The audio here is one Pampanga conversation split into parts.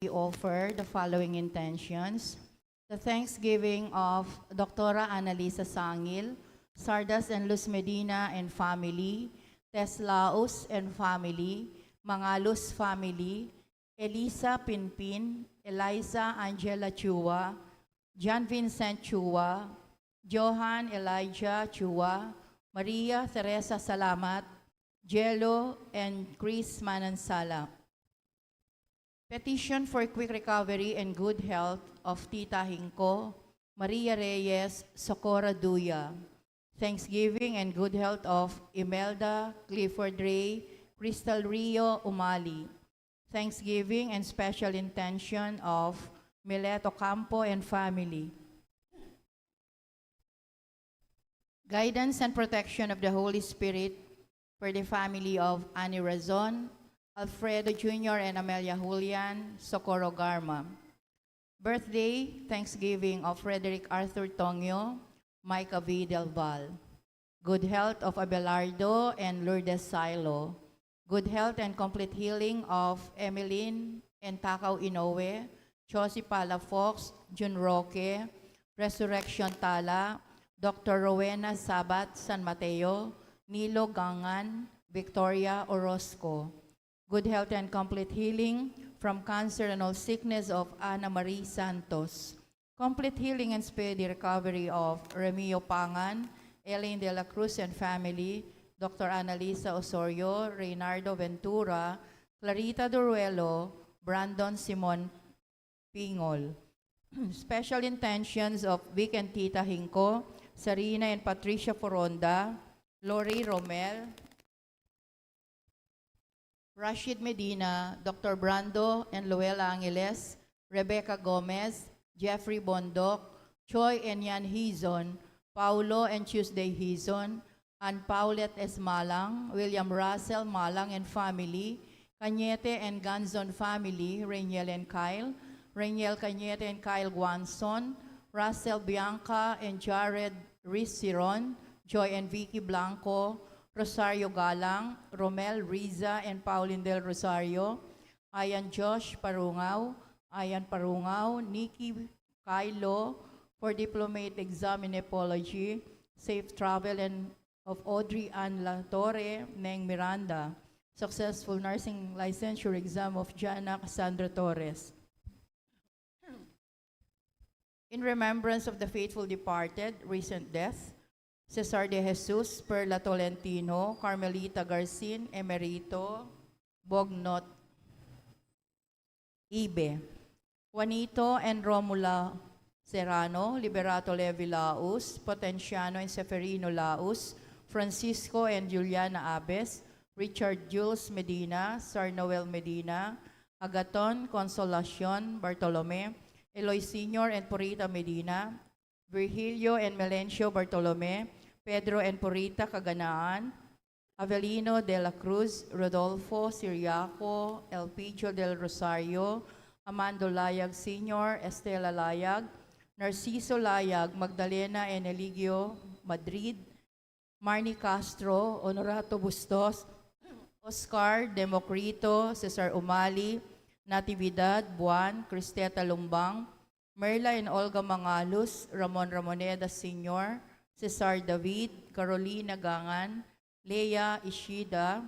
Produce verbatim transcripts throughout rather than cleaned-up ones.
we offer the following intentions: the thanksgiving of Doctora Annalisa Sangil, Sardas and Luz Medina and family, Teslaus and family, Mangalus family, Elisa Pinpin, Eliza Angela Chua, John Vincent Chua, Johan Elijah Chua, Maria Teresa Salamat, Jello and Chris Manansala. Petition for quick recovery and good health of Tita Hinko, Maria Reyes, Socorro Duya. Thanksgiving and good health of Imelda Clifford Ray, Crystal Rio Umali. Thanksgiving and special intention of Milet Ocampo and family. Guidance and protection of the Holy Spirit for the family of Annie Razon, Alfredo Junior and Amelia Julian, Socorro Garma. Birthday, Thanksgiving of Frederick Arthur Tongyo, Micah V. Del Val. Good health of Abelardo and Lourdes Silo. Good health and complete healing of Emeline and Takao Inoue, Josie Palafox, Jun Roque, Resurrection Tala, Doctor Rowena Sabat San Mateo, Nilo Gangan, Victoria Orozco. Good health and complete healing from cancer and all sickness of Ana Marie Santos. Complete healing and speedy recovery of Remio Pangan, Elaine de la Cruz and family, Doctor Annalisa Osorio, Reynardo Ventura, Clarita Duruelo, Brandon Simon Pingol. Special intentions of Vic and Tita Hinko, Sarina and Patricia Foronda, Lori Romel, Rashid Medina, Doctor Brando and Luel Angeles, Rebecca Gomez, Jeffrey Bondoc, Choi and Yan Hizon, Paulo and Tuesday Hizon, Ann Paulette S. Malang, William Russell Malang and family, Cañete and Ganzon family, Reniel and Kyle, Reniel Cañete and Kyle Guanzon, Russell Bianca and Jared Risiron, Joy and Vicky Blanco, Rosario Galang, Romel Riza and Pauline Del Rosario, Ayan Josh Parungao, Ayan Parungao, Nikki Kylo for diplomate exam in Nepology, safe travel and of Audrey Ann La Torre, Neng Miranda, successful nursing licensure exam of Jana Cassandra Torres. In remembrance of the faithful departed, recent death, Cesar de Jesus, Perla Tolentino, Carmelita Garcin, Emerito, Bognot, Ibe. Juanito and Romula Serrano, Liberato Levi Laus, Potenciano and Seferino Laus, Francisco and Juliana Abes, Richard Jules Medina, Sir Noel Medina, Agaton Consolacion Bartolome, Eloy Senior and Purita Medina, Virgilio and Melencio Bartolome, Pedro and Purita Kaganaan, Avelino de la Cruz, Rodolfo Siriaco, Elpidio del Rosario, Amando Layag Senior, Estela Layag, Narciso Layag, Magdalena and Eligio Madrid, Marnie Castro, Honorato Bustos, Oscar Democrito, Cesar Umali, Natividad Buan, Cristeta Lumbang, Merla and Olga Mangalus, Ramon Ramoneda Senior, Cesar David, Carolina Gangan, Lea Ishida,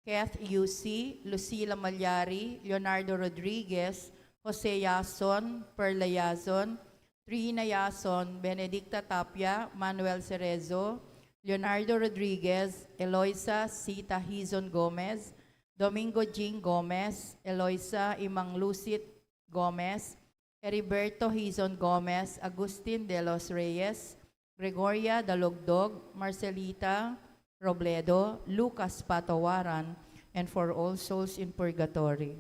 Kath Yusi, Lucila Malyari, Leonardo Rodriguez, Jose Yason, Perla Yason, Trina Yason, Benedicta Tapia, Manuel Cerezo, Leonardo Rodriguez, Eloisa Sita Hizon Gomez, Domingo Jing Gomez, Eloisa Imang Lucit Gomez, Heriberto Hizon Gomez, Agustin de los Reyes, Gregoria Dalogdog, Marcelita Robledo, Lucas Patawaran, and for all souls in purgatory.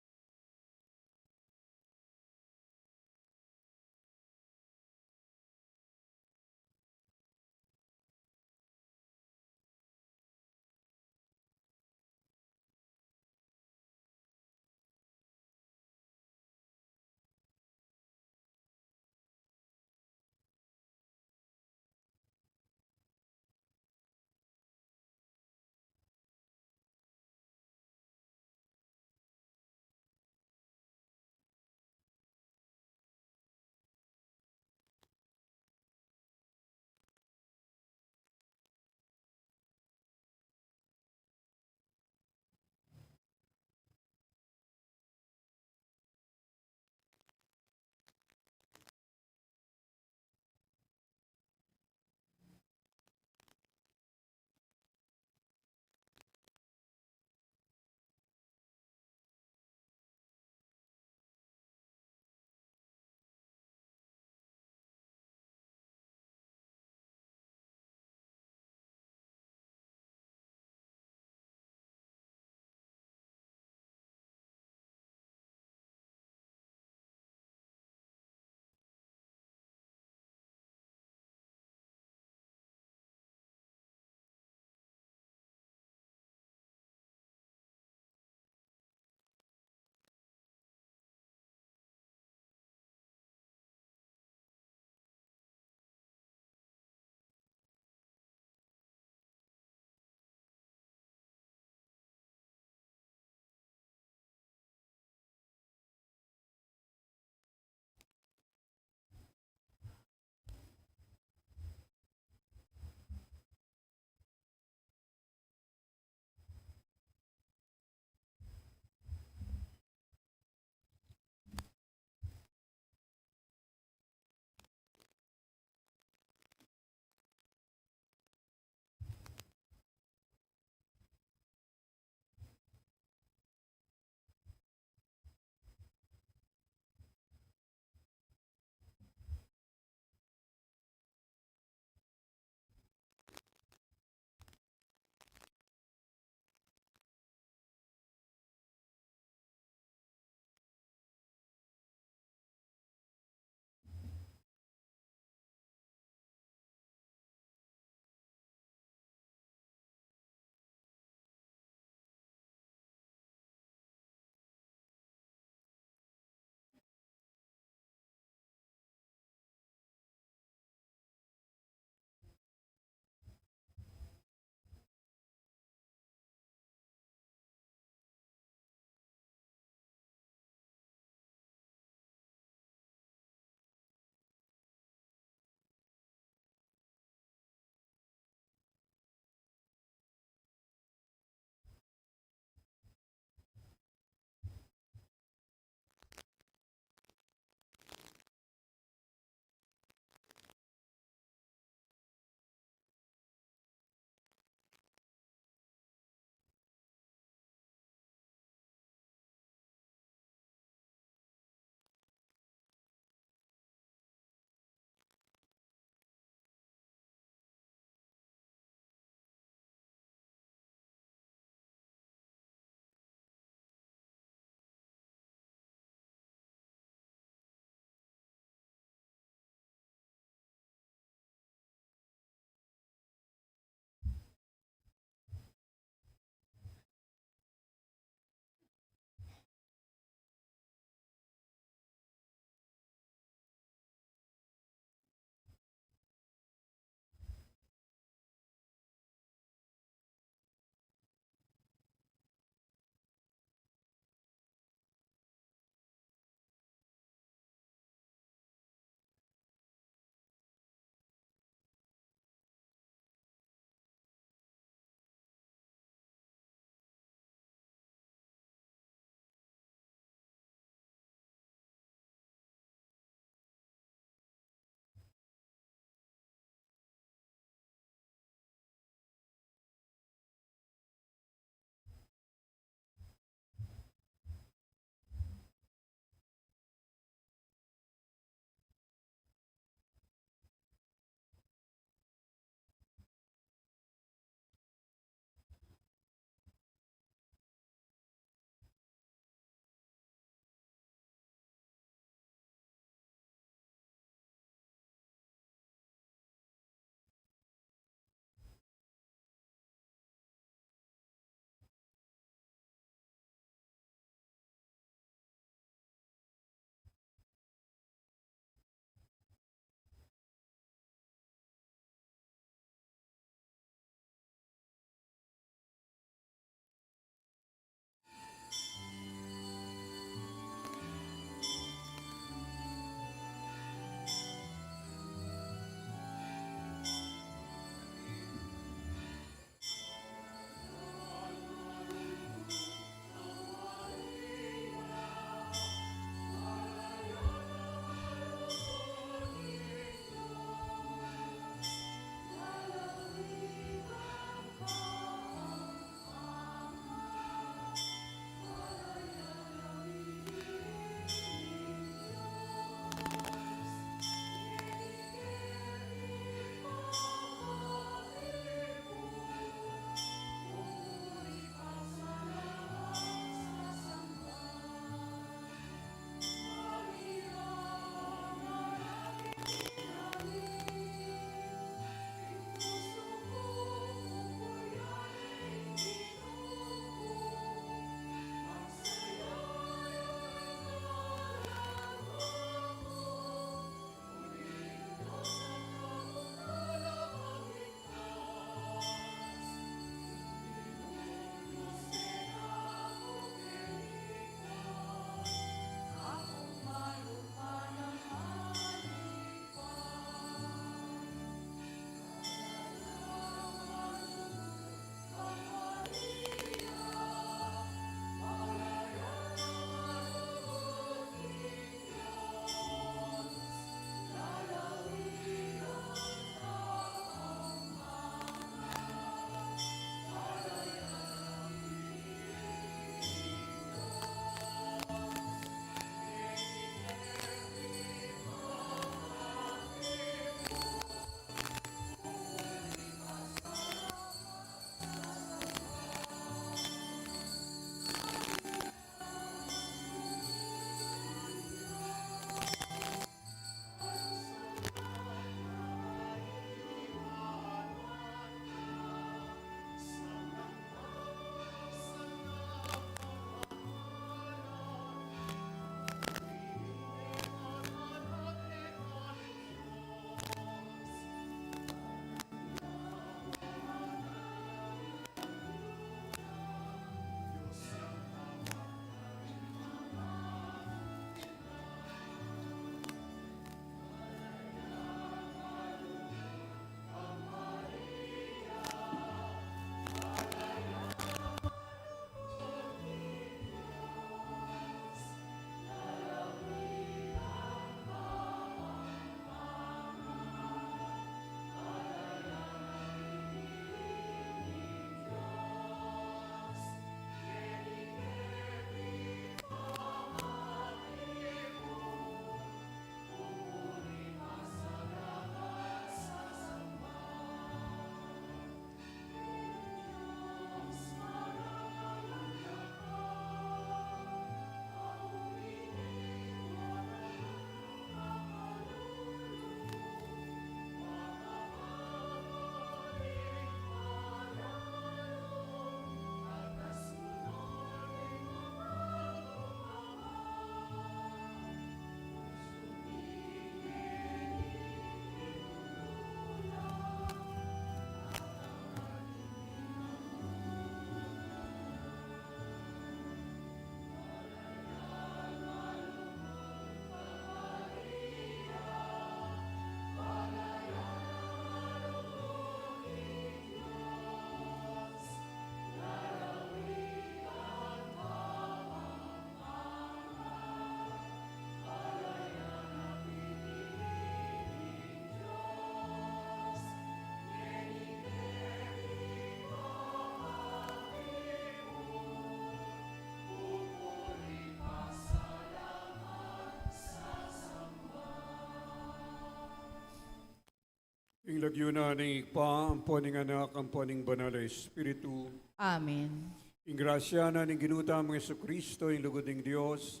King lagyu na ning Ibpa, ampo ning Anak, ampo ning Banal a Espiritu. Amen. Ing grasya na ning Ginu tamung Jesucristo, ing lugud ning Dios,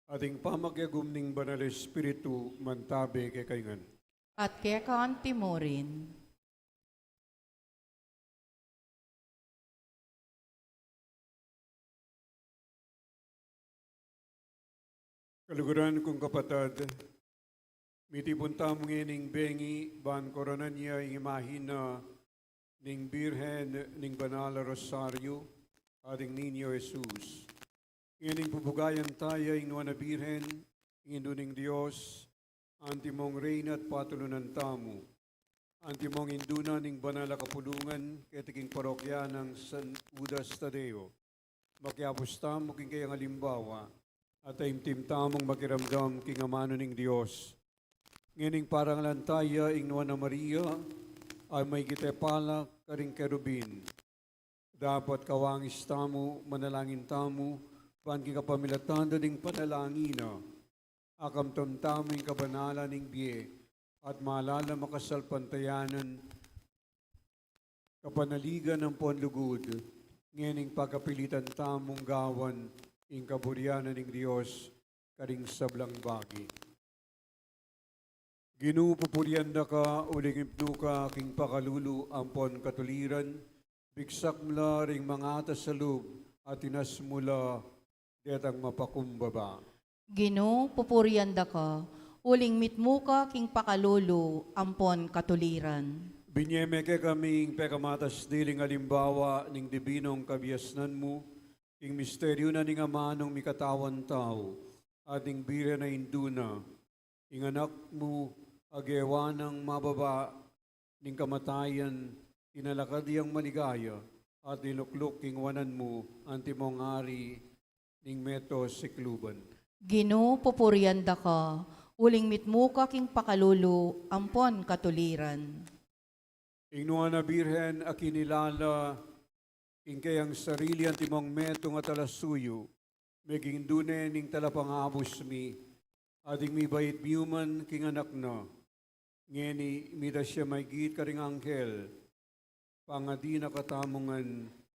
at ing pamakiagum ning Banal a Espiritu, mantabe kekayu ngan. At keka antimurin. Kaluguran kung kapatad, mitipun tamu ngening bengi ban koronan ya ing imahin na ning Birhen ning Banal a Rosario at ning Niño Jesus. Ngening pupugayan taya ing nuan a Birhen, ing Indu ning Dios, antimong Reyna at patulunan tamu. Antimong Indu na ning Banal a Kapulungan, keti king parokya nang San Judas Tadeo. Makiapus tamu king kayang alimbawa, at taimtim tamung makiramdam king amanu ning Dios. Ngening parangalan taya ing nuan a Maria, a maigit e pala karing kerubin. Dapot kawangis tamu, manalangin tamu, ban king kapamilatan da ding panalangin na, akamtan tamu ing kabanalan ning bie, at malalam a kasalpantayanan, kapanaligan ampon lugud, ngening pagkapilitan tamung gawan ing kaburian na ning Dios karing sablang bagi. Ginu, pupurian da ka, uling mitmu ka king pakalulu ampon katuliran, bigsak mu la ring mangatas a lub, at itas mu la detang mapakumbaba. Ginu, pupurian da ka, uling mitmu ka king pakalulu ampon katuliran. Binie me kekami ing pekamatas diling alimbawa ning dibinung kabiasnan mu, ing misteryu na ning amanung mikatawan tau, at ing Birhen a Indu na, ing Anak mu a gewa nang mababa ning kamatayan, tinalakad yang maligaya, at tinukluk king wanan mu, antimong Ari ning meto sikluban. Ginu, pupurian da ka, uling mitmu ka king pakalulu ampon katuliran. Ing nuan a Birhen a kinilala ing keyang sarili antimong metung a talasuyu, meging dune ning talapangabus mi, at ing mibait miyuman king Anak na. Ngeni, midas ya maigit karing anghel, pangadi na katamu ngan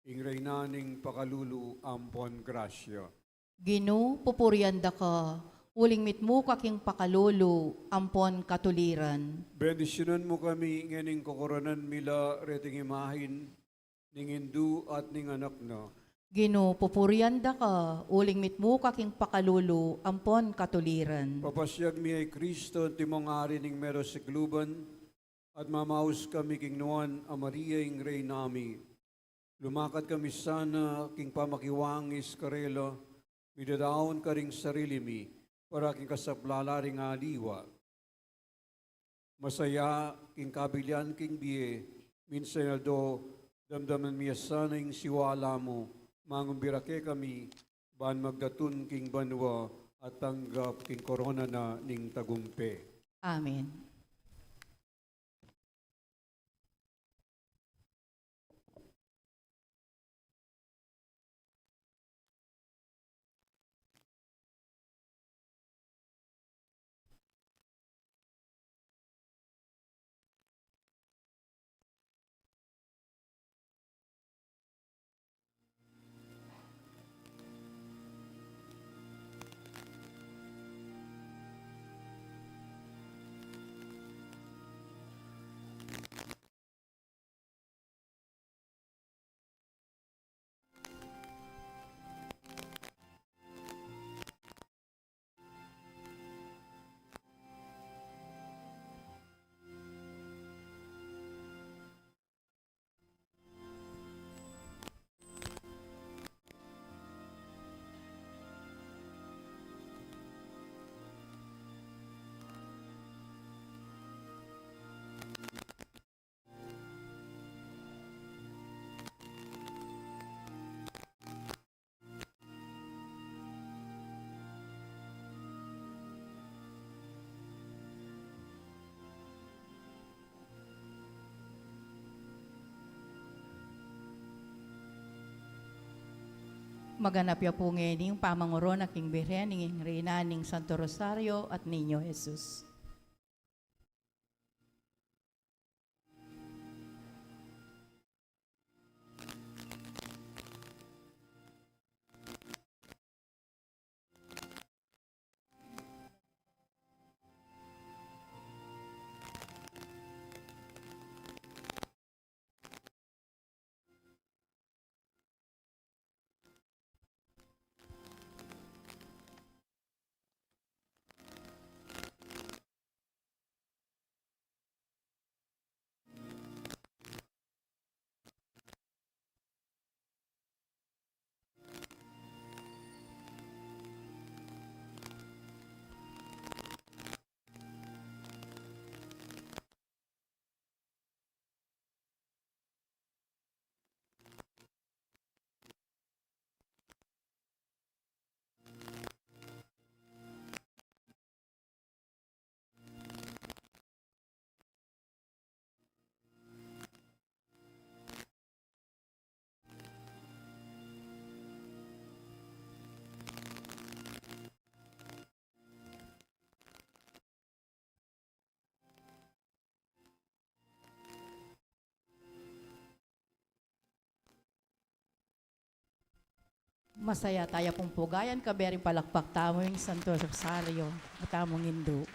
ing Reyna ning pakalulu ampon grasya. Ginu, pupurian da ka, uling mitmu ka king pakalulu ampon katuliran. Bendisyunan mu kami ngening kokoronan mi la reting imahin ning Indu at ning Anak na. Ginu, pupurian da ka, uling mitmu ka king pakalulu ampon katuliran. Papasyag mi ya i Kristo, antimong Ari ning meto sikluban, at mamaus kami king nuan a Maria ing Reyna mi. Lumakad kami sana king pamakiwangis karela, midadaun karing sarili mi, para king kasaplalan ring aliwa. Masaya king kabilian king bie, minsan aldo, damdaman mi ya sana ing siwala mu, mangumbira kekami, ban magdatun king banua, at tanggap king korona na ning tagumpe. Amen. Maganap ya pu ngeni ing pamangorona king Birhen ning Reyna ning Santo Rosario at Niño Jesus. Masaya taya pung pugayan, kaberi palakpak tamu ing Santo Rosario, a tamung indu.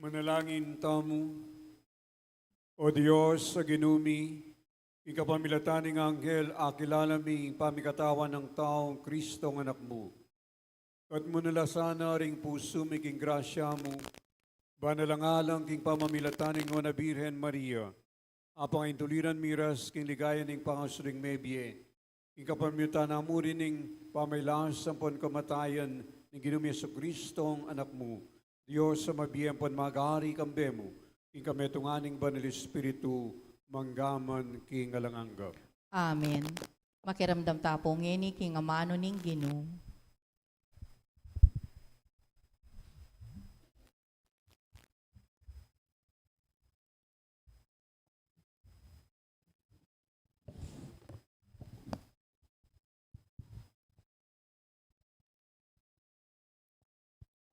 Manalangin tamu. O Dios, a Ginu mi, king kapamilatan ning anghel, akilala mi ing pamikatawan ning taung Kristong Anak mu. At munala sana ring pusu mi king grasya mu, ban alang-alang king pamamilatan ning Nuan a Birhen Maria, Apang intuliran miras king ligaya ning pangasubling mebie, king kapamilatan na mu rin ning pamailas ampon kamatayan ning Ginu mi Jesucristo, Anak mu, Dios a mabie ampon magari kambe mu, king kametungan ning Banal Espiritu, mangga man king alang angga. Amen. Makiramdam ta pu ngeni king amanu ning Ginu.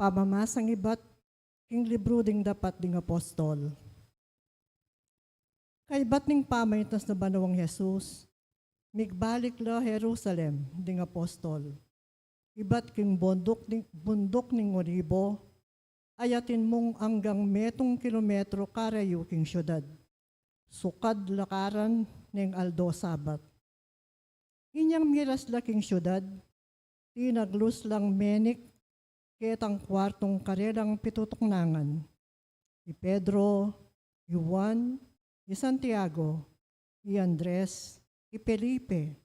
Pamamasang ibat king libru ding Dapat ding Apostol. Kaybat ning pamaitas na banwang Jesus, migbalik la Jerusalem ding apostol. Ibat king bunduk ning, bunduk ning Olibo, ayatin mung anggang metung kilometro karayu king siudad. Sukad lakaran neng aldo Sabat. Inyang miras la king siudad, tinaglus lang menik ketang kuartung karelang pitutuknangan, i Pedro, i Juan, i Santiago, i Andres, i Felipe,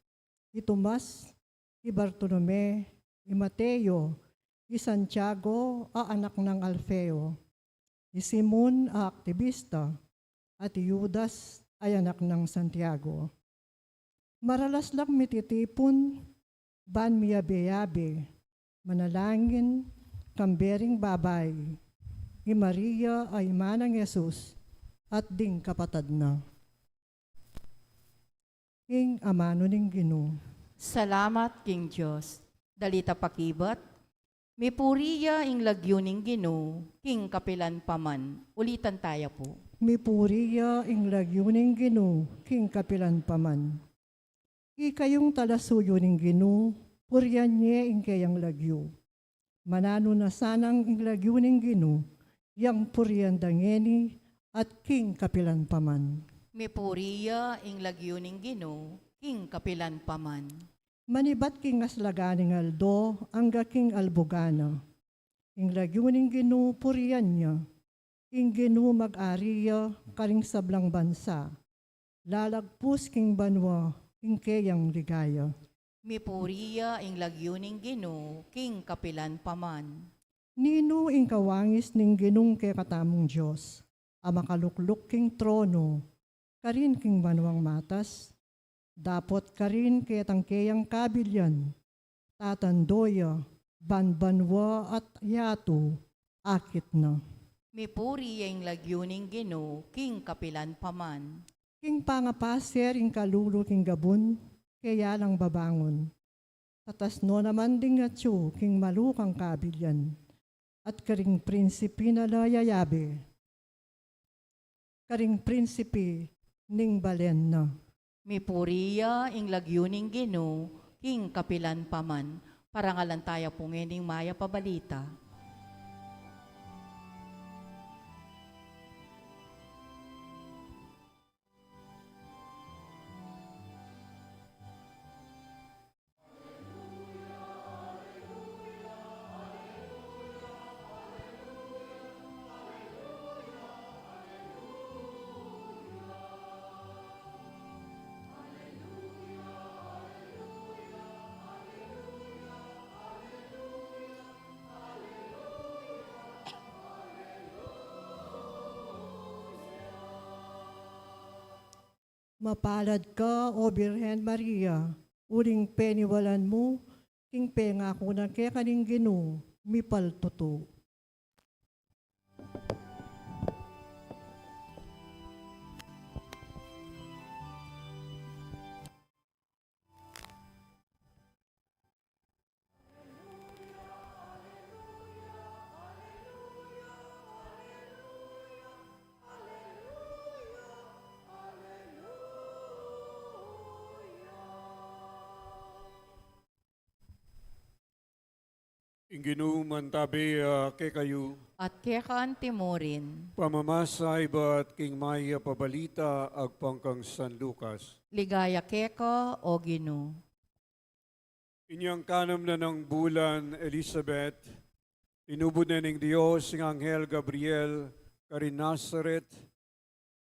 i Tomas, i Bartolome, i Mateo, i Santiago a anak nang Alfeo, i Simon a aktibista, at i Judas a anak nang Santiago. Maralas lang mititipun, ban miyabe-yabe, manalangin, kambe ring babai, i Maria a ima nang Jesus, at ding kapatad na. Ing amanu ning Ginu. Salamat king Dios. Dalit a pakibat, mipuri ya ing lagyu ning Ginu, king kapilan pa man. Ulitan taya pu. Mipuri ya ing lagyu ning Ginu, king kapilan pa man. Ikayung talasuyu ning Ginu, purian ye ing keyang lagyu. Mananu na sanang ing lagyu ning Ginu, yang purian da ngeni at king kapilan pa man. Mipuri ya ing lagyu ning Ginu, king kapilan pa man. Manibat king aslagan ning aldo, angga king albugan na. Ing lagyu ning Ginu, purian ya. Ing Ginu mag-ari ya karing sablang bansa. Lalagpus king banua ing keyang ligaya. Mipuri ya ing lagyu ning Ginu, king kapilan pa man. Ninu ing kawangis ning Ginung kekatamung Dios, a makalukluk king trono, karin king banuang matas, dapot karin ketang keyang kabilyan, tatando ya, ban banua at yatu, akit na. Mipuri ya ing lagyu ning Ginu, king kapilan pa man. King pangapase ring kalulu king gabun, keya lang babangun. Tatas no naman ding atyu king malukang kabilyan, at karing prinsipi na la yayabe. Karing prinsipi ning balen na. Mipuri ya ing lagyu ning Ginu, king kapilan pa man. Parangalan taya pu ngening mayap a balita. Mapalad ka, O Birhen Maria, uling peniwalan mu king pengaku na keka ning Ginu, mipaltutu. Ing Ginu mantabi, ah, kekayu. At keka anti mu rin. Pamamasa ibat king mayap a balita agpang kang San Lucas. Ligaya keka, O Ginu. Inyang kanam na nang bulan Elizabeth, inubud na ning Dios ing anghel Gabriel karin Nazaret,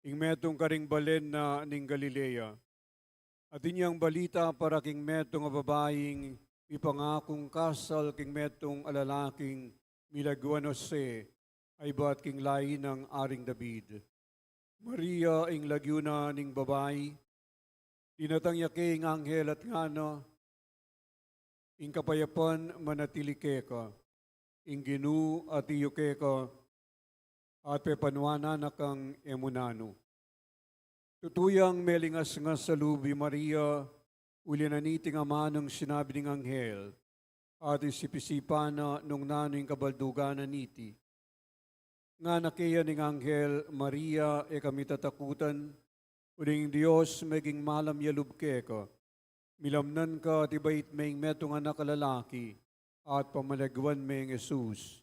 ing metung karing balen na ning Galilea. Atin yang balita para king metung a babaing mipangakung kasal king metung a lalaking milagwan Jose, a ibat king lain nang Aring David. Maria ing lagyu na ning babai. Dinatang ya ke ing anghel at ngana, ing kapayapan manatili keka, ing Ginu atiu keka, at pepanuanan na kang e mu nanu. Tutu yang melingasngas a lub i Maria, uli na niting amanung sinabi ning anghel, at isip-isipan na nung nanu ing kabaldugan na niti. Ngana keya ning anghel, Maria, e ka mitatakutan, uling ing Dios meging malam ya lub keka. Milamnan ka at ibait me ing metung anak a lalaki, at pamalagwan me ing Jesus.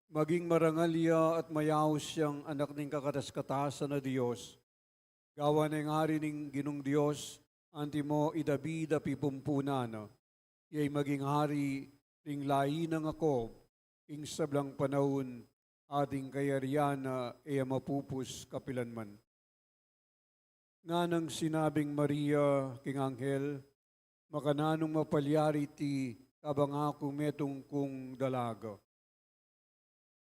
Maging marangal ya at mayaus yang anak ning kakatas-katasan a Dios. Gawan na yang hari ning Ginung Dios, antimo i David a pipumpunan na. Iya ing maging hari ring lain nang Jacob, ing sablang panaun, at ing kayarian na e ya mapupus kapilanman. Nganang sinabing Maria king anghel, makananung mapalyari iti kabang aku metung kung dalaga.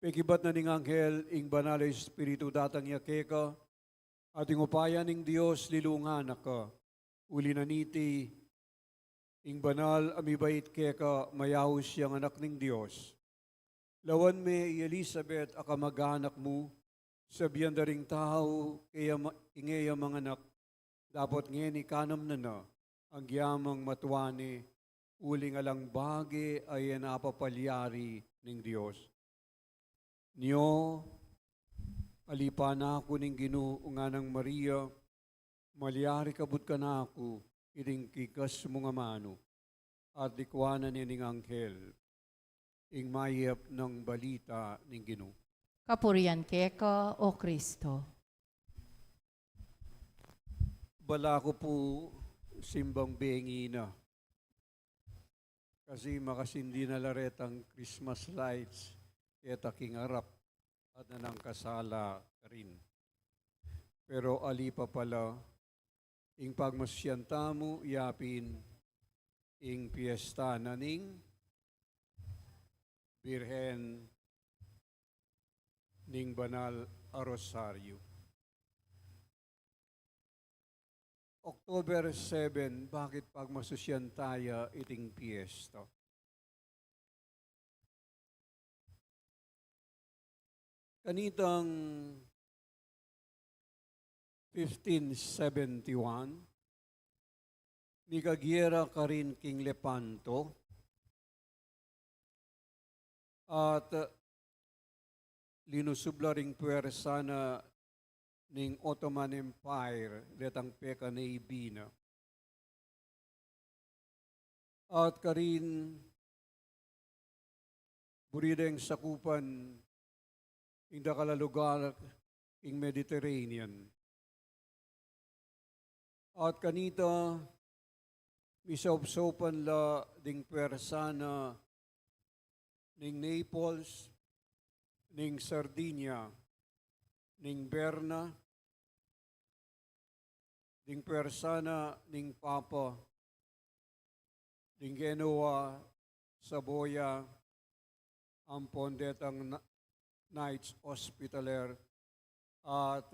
Pekibat na ning anghel, ing Banal a Espiritu datang ya keka, at ing upaya ning Dios lilungan na ka. Uli na niti, ing banal a mibait keka, mayaus yang anak ning Dios. Lawan me i Elisabet a kamag-anak mu, sabian da ring tau, keya ma-, ing e ya manganak, dapot ngeni kanam na na, agyamang matua ne, uling alang bage a e na apapalyari ning Dios. Nyo, alipan na ku ning Ginu, nganang Maria, malyari kabud kanaku iting kikas mung amanu, at dikwanan ne ning anghel ing mayap nang balita ning Ginu. Kapurian keka, O Kristo. Bala ku pu simbang bengi na. Kasi makasindi na la retang Christmas lights, keta king arap, at nanang kasala karin. Pero ali pa pala, ing pagmasusian tamu, yapin, ing piesta na ning Birhen ning Banal a Rosario. October seven, bakit pagmasusian taya iting piyesta? Kanitang fifteen seventy-one, mikagyera karin king Lepanto, at linusub la ring pwersa na ning Ottoman Empire, detang peka navy na. At karin, buri deng sakupan ing dakal a lugar king Mediterranean. At kanita, misaupsaupan la ding pwersa na ning Naples, ning Sardinia, ning Berna, ding pwersa na ning Papa, ding Genoa, Savoia, ampon detang na-, Knights Hospitaller, at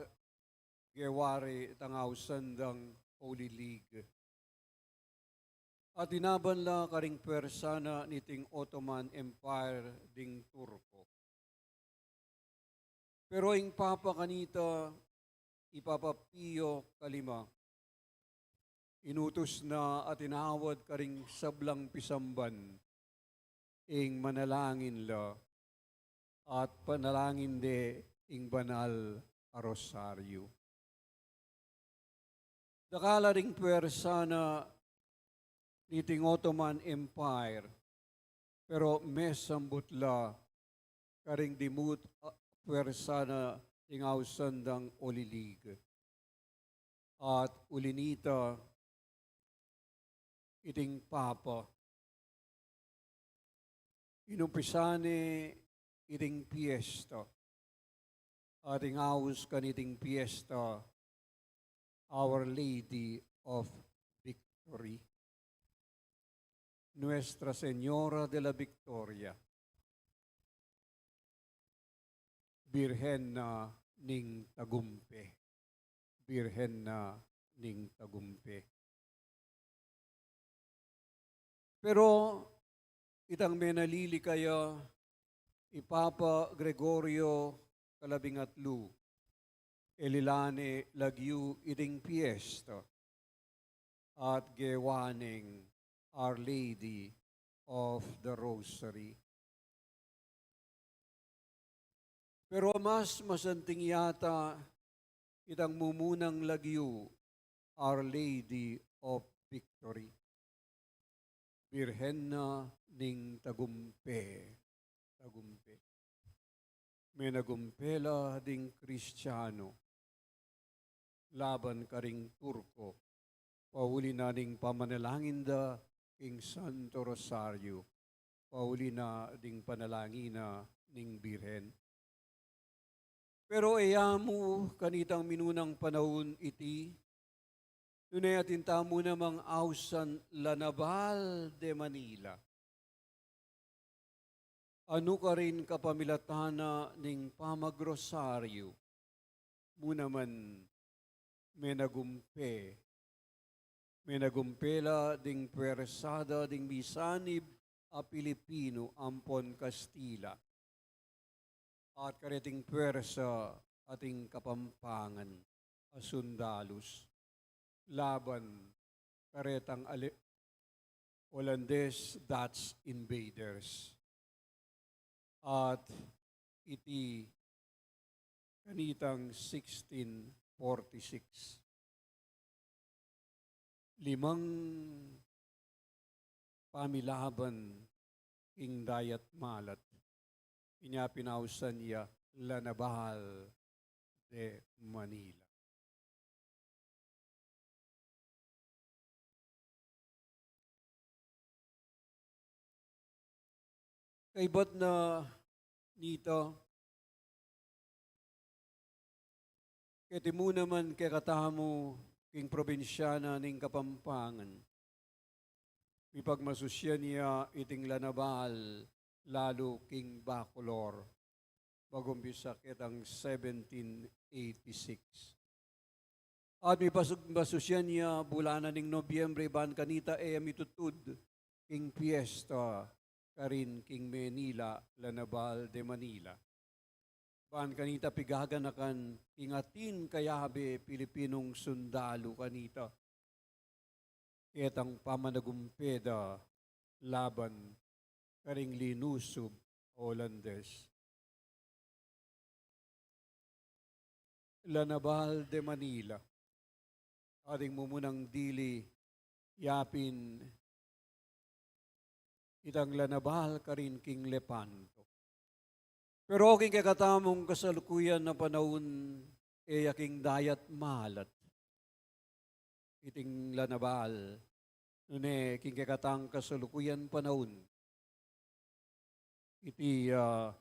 gewari itang ausan dang Holy League. At inaban la karing pwersa na niting Ottoman Empire ding Turko. Pero ing Papa kanita, i Papa Pio kalima, inutus na at inawad karing sablang pisamban ing manalangin la at panalangin de ing banal a rosaryo. Dakal la ring pwersa na niting Ottoman Empire, pero mesambut la karing dimut a pwersa na ning ausan dang Holy League. At uli nita, iting Papa, inumpisan ne iting piyesta. Ating aus kaniting piyesta, Our Lady of Victory. Nuestra Señora de la Victoria. Birhen na ning Tagumpe. Birhen na ning Tagumpe. Pero itang menalili kaya i Papa Gregorio Kalabingatlu, e lila ne lagyu iting piyesta at gewa neng Our Lady of the Rosary. Pero mas masanting yata itang mumunang lagyu, Our Lady of Victory. Birhen na ning Tagumpe. Tagumpe. Menagumpe la ding Kristiano laban karing Turko, pauli na ning pamanalangin da king Santo Rosario, pauli na ding panalangin na ning Birhen. Pero e ya mu kanitang minunang panaun iti, nune atin tamu namang ausan La Naval de Manila. Anu karin kapamilatan na ning pamagrosaryu mu naman menagumpe. Menagumpe la ding pwersa da ding misanib a Pilipinu ampon Kastila. At kareting pwersa ating Kapampangan a sundalus laban karetang ale-, Olandes, Dutch invaders. At iti kanitang sixteen forty-six. Limang pamilaban king Dayat Malat. Inya pin ausan ya La Naval de Manila. Kaybat na nita, keti mu naman kekatamu king probinsya na ning Kapampangan, mipagmasusyan ya iting La Naval lalu king Bacolor, magumpisa ketang seventeen eighty-six. At mipasug-, masusyan ya bulanan ning Nobyembre, ban kanita e mitutud king piyesta karin king Manila, La Naval de Manila. Ban kanita pigaganakan king atin kayabe Pilipinung sundalu kanita ketang pamanagumpe da laban karing linusub a Olandes. La Naval de Manila. Ating mumunang dili, yapin itang La Naval karin king Lepanto. Pero king kekatamung kasalukuyan a panaun, e ya king Dayat Malat iting La Naval, nune king kekatang kasalukuyan panaun, iti, ah,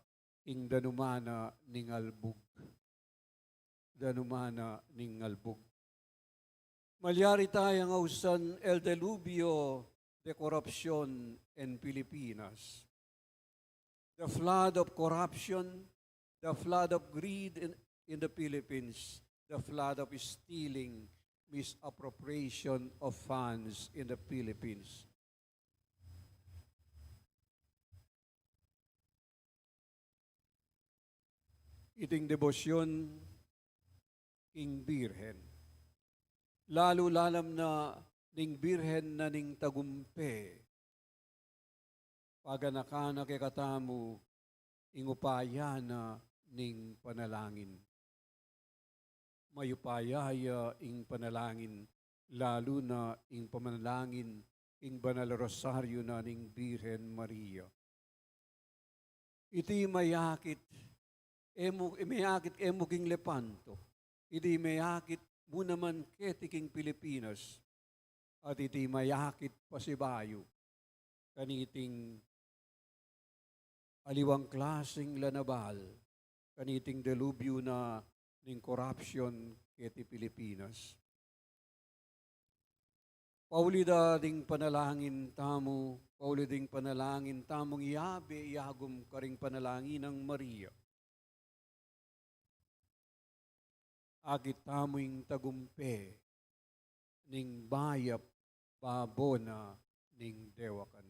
king danumana ning albug. Danumana ning albug. Malyari tayang ausan El Diluvio de Corrupcion en Pilipinas. The flood of corruption, the flood of greed in, in the Philippines, the flood of stealing, misappropriation of funds in the Philippines. Iting debosyon king Birhen. Lalu lalam na ning Birhen na ning Tagumpe. Paganakan na kekatamu ing upaya na ning panalangin. Mayupaya ya ing panalangin, lalu na ing pamanalangin king Banal Rosario na ning Birhen Maria. Iti mayakit e mu, mayakit e mu king Lepanto. Iti mayakit mu naman keti king Pilipinas. At iti mayakit pasibayu kaniting aliwang klaseng La Naval kaniting delubyu na ning korapsyon keti Pilipinas. Pauli da ding panalangin tamu, pauli ding panalangin tamung iyabe, iyagum karing panalangin nang Maria. Akit tamu ing tagumpe ning bayap babo na ning dewakan.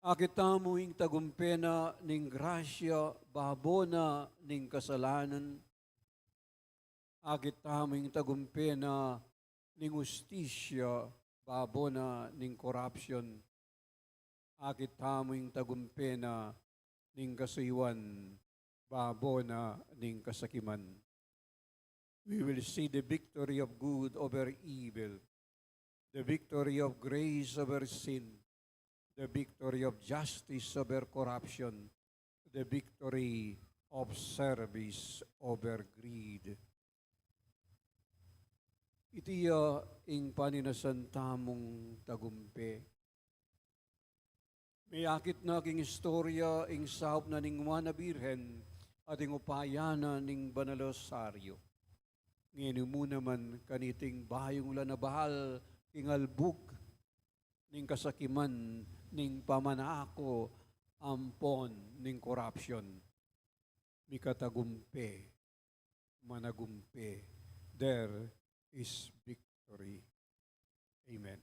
Akit tamu ing tagumpe na ning grasya babo na ning kasalanan. Akit tamu ing tagumpe na ning hustisya babo na ning korapsyon. Akit tamu ing tagumpe na ning kasuyuan babo na ning kasakiman. We will see the victory of good over evil, the victory of grace over sin, the victory of justice over corruption, the victory of service over greed. Iti ya ing paninasan tamung tagumpe. Meyakit na king istorya ing saup na ning Nuan a Birhen at ing upaya na ning Banal Rosario. Ngeni mu naman kaniting bayung lanabal king albug ning kasakiman ning pamanako ampon ning korapsyon. Mikatagumpe, managumpe. There is victory. Amen.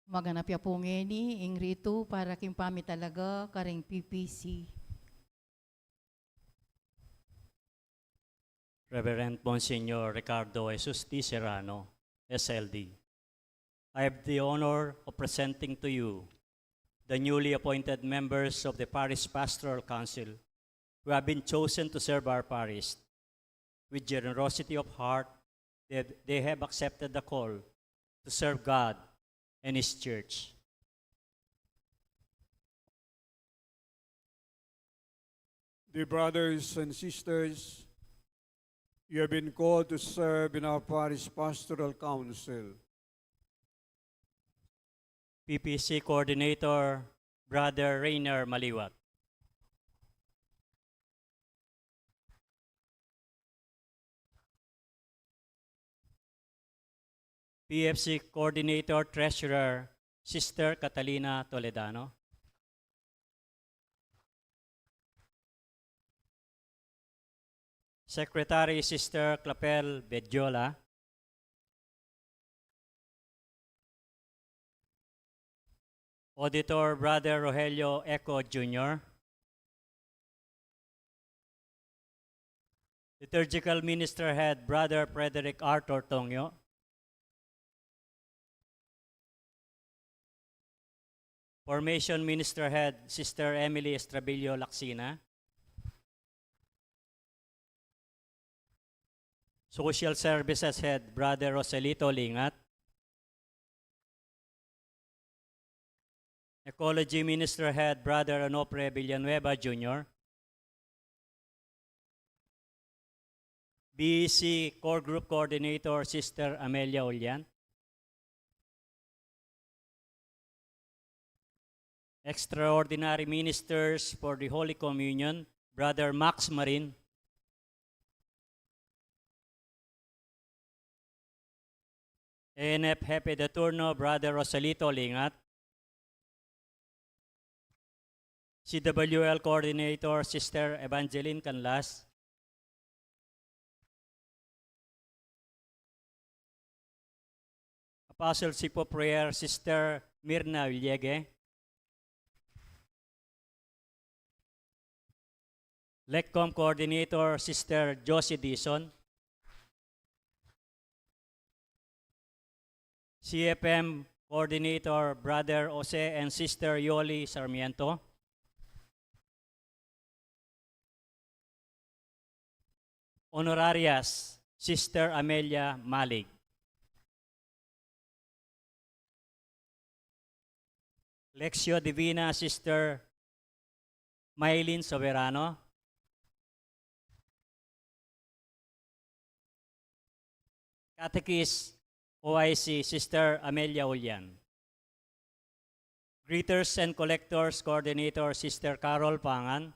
Maganap ya pu ngeni ing ritu para king pamitalaga karing P P C. Reverend Monsignor Ricardo Jesus D. Serrano, S L D. I have the honor of presenting to you the newly appointed members of the Parish Pastoral Council who have been chosen to serve our parish. With generosity of heart, they, they have accepted the call to serve God and His Church. Dear brothers and sisters, you have been called to serve in our parish pastoral council. P P C Coordinator, Brother Reiner Maliwat. P F C Coordinator, Treasurer, Sister Catalina Toledano. Secretary, Sister Clapel Bediola. Auditor, Brother Rogelio Eco Junior Liturgical Minister Head, Brother Frederick Arthur Tongyo. Formation Minister Head, Sister Emily Estrabillo Lacsina. Social Services Head, Brother Roselito Lingat. Ecology Minister Head, Brother Onofre Villanueva Junior B E C Core Group Coordinator, Sister Amelia Ulian. Extraordinary Ministers for the Holy Communion, Brother Max Marin. A N F Hepe de Turno, Brother Roselito Lingat. C W L Coordinator, Sister Evangeline Canlas. Apostleship of Prayer, Sister Mirna Uliege. LECCOM Coordinator, Sister Josie Dizon. C F M Coordinator, Brother Jose and Sister Yoli Sarmiento. Honorarias, Sister Amelia Malig. Lectio Divina, Sister Mylene Soberano. Catechist, O I C, Sister Amelia Ulian. Greeters and Collectors Coordinator, Sister Carol Pangan.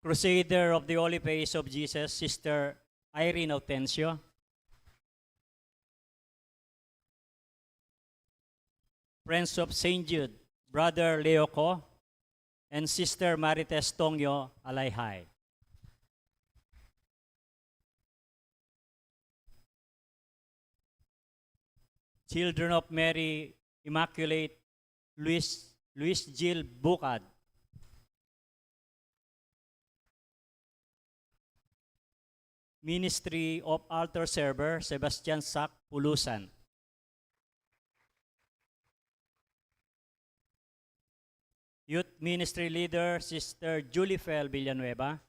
Crusader of the Holy Face of Jesus, Sister Irene Autencio. Friends of Saint Jude, Brother Leo Co, and Sister Marites Tongyo Alayhay. Children of Mary Immaculate, Luis, Luis Gil Bucad. Ministry of Altar Server, Sebastian Sac Pulusan. Youth Ministry Leader, Sister Julie Fel Villanueva.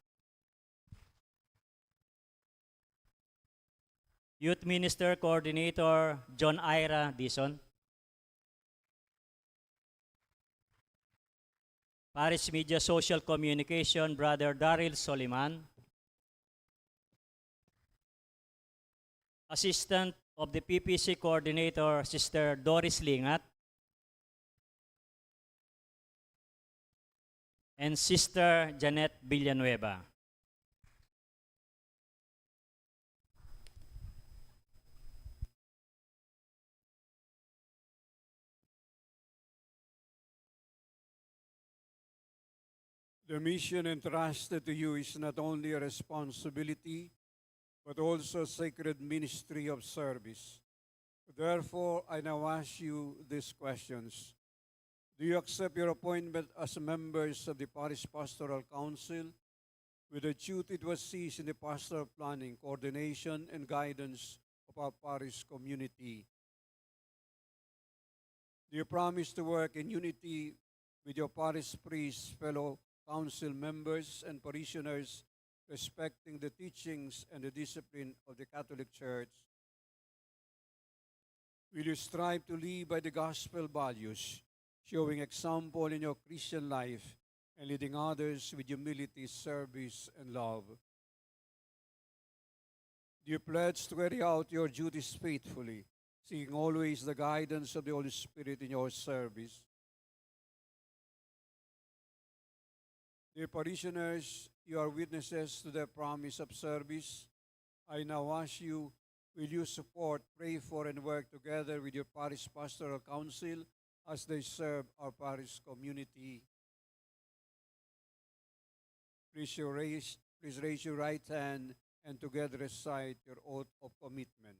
Youth Minister Coordinator, John Ira Dizon. Parish Media Social Communication, Brother Daryl Soliman. Assistant of the P P C Coordinator, Sister Doris Lingat. And Sister Janet Villanueva. The mission entrusted to you is not only a responsibility, but also a sacred ministry of service. Therefore, I now ask you these questions. Do you accept your appointment as members of the Parish Pastoral Council with the duty to assist in the pastoral planning, coordination, and guidance of our parish community? Do you promise to work in unity with your parish priests, fellow council members, and parishioners, respecting the teachings and the discipline of the Catholic Church? Will you strive to live by the gospel values, showing example in your Christian life and leading others with humility, service, and love? Do you pledge to carry out your duties faithfully, seeking always the guidance of the Holy Spirit in your service? Dear parishioners, you are witnesses to their promise of service. I now ask you, will you support, pray for, and work together with your parish pastoral council as they serve our parish community? Please you raise, please raise your right hand and together recite your oath of commitment.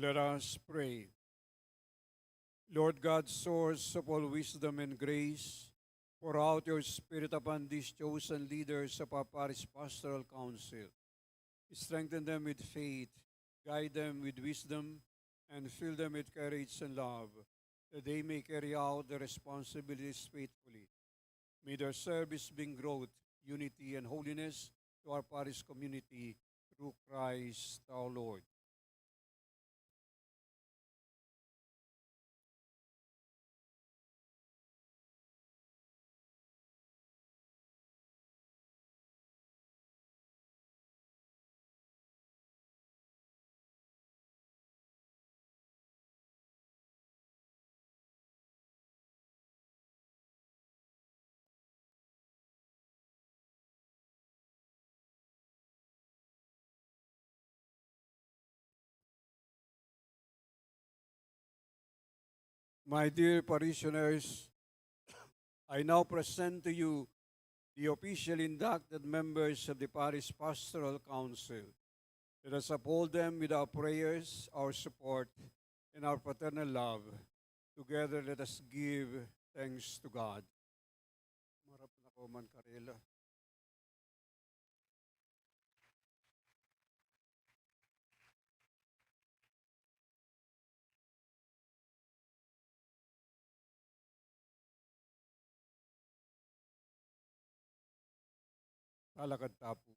Let us pray. Lord God, source of all wisdom and grace, pour out your Spirit upon these chosen leaders of our Parish Pastoral Council. Strengthen them with faith, guide them with wisdom, and fill them with courage and love, that they may carry out their responsibilities faithfully. May their service bring growth, unity, and holiness to our parish community through Christ our Lord. My dear parishioners, I now present to you the officially inducted members of the Parish Pastoral Council. Let us uphold them with our prayers, our support, and our fraternal love. Together, let us give thanks to God. Marap na ko man karela. Talakad ta pu.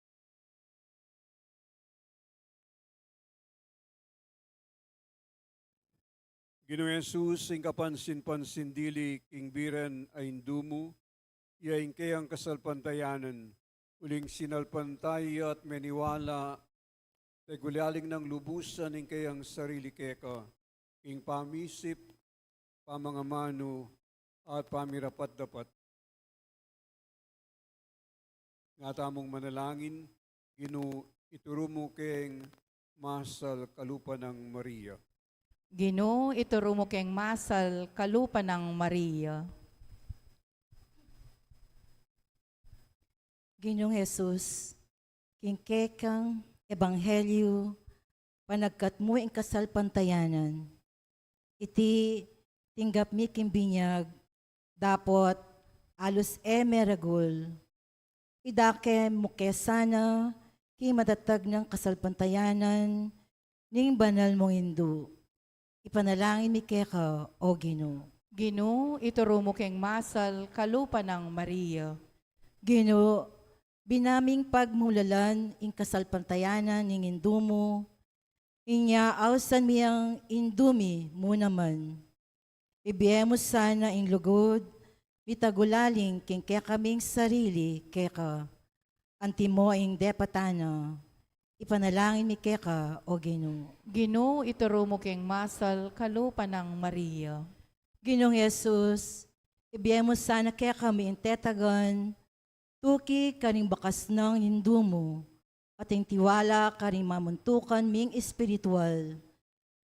Ginung Jesus, ing kapansin-pansin dili king biren a indu mu, iya ing keyang kasalpantayanan, uling sinalpantaya at meniwala, tegulialing nang lubusan ing keyang sarili keka, ing pamisip, pamangamanu, at pamirapat-dapat. Nga tamung manalangin, Ginu, ituru mu keng masal kalupa nang Maria. Ginu, ituru mu keng masal kalupa nang Maria. Ginung Jesus, king kekang ebanghelyu, panagkat mu ing kasalpantayanan. Iti tinggap mi king binyag, dapot alus e meragul. Idake mu ke sana king matatag nang kasalpantayanan ning banal mung indu. Ipanalangin mi keka, O Ginu. Ginu, ituru mu keng masal kalupa nang Maria. Ginu, binaming pagmulalan ing kasalpantayanan ning indu mu, inya ausan mi yang indu mi mu naman. Ibie mu sana ing lugud, mitagulaling king kekaming sarili keka. Antimo ing depatan na, ipanalangin mi keka, O Ginu. Ginu, ituru mu keng masal kalupa nang Maria. Ginung Jesus, ibie mu sana kekami ing tetagan, tuki karing bakas nang indu mu, at ing tiwala karing mamuntukan ming espiritual.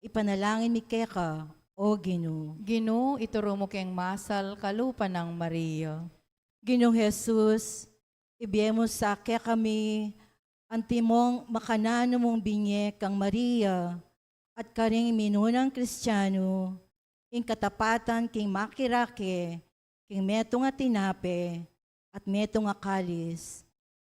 Ipanalangin mi keka, O Ginu. Ginu, ituru mu keng masal kalupa nang Maria. Ginung Jesus, ibie mu sa kekami antimong makananu mung binye kang Maria at karing minunang Kristiano, ing katapatan king makirake king metung a tinape at metung a kalis.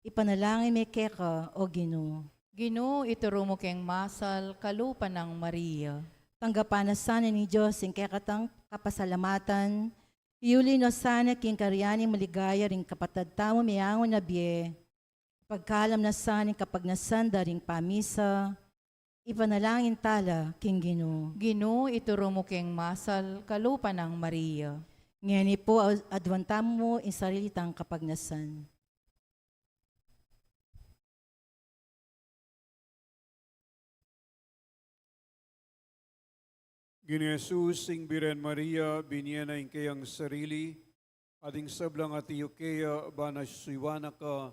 Ipanalangin mi keka, O Ginu. Ginu, ituru mu keng masal kalupa nang Maria. Tanggapan na sana ning Dios ing kekatang kapasalamatan, iuli na sana king karian ning maligaya ring kapatad tamung meangu na bie, pagkalam na sana ing kapagnasan da ring pamisa. Ipanalangin tala king Ginu. Ginu, ituru mu keng masal kalupa nang Maria. Ngeni pu, aduan tamu ing sarili tang kapagnasan. Ginu Jesus, ing Birhen Maria, binye na ing keyang sarili, at ing sablang atiu keya, ban a suyuan na ka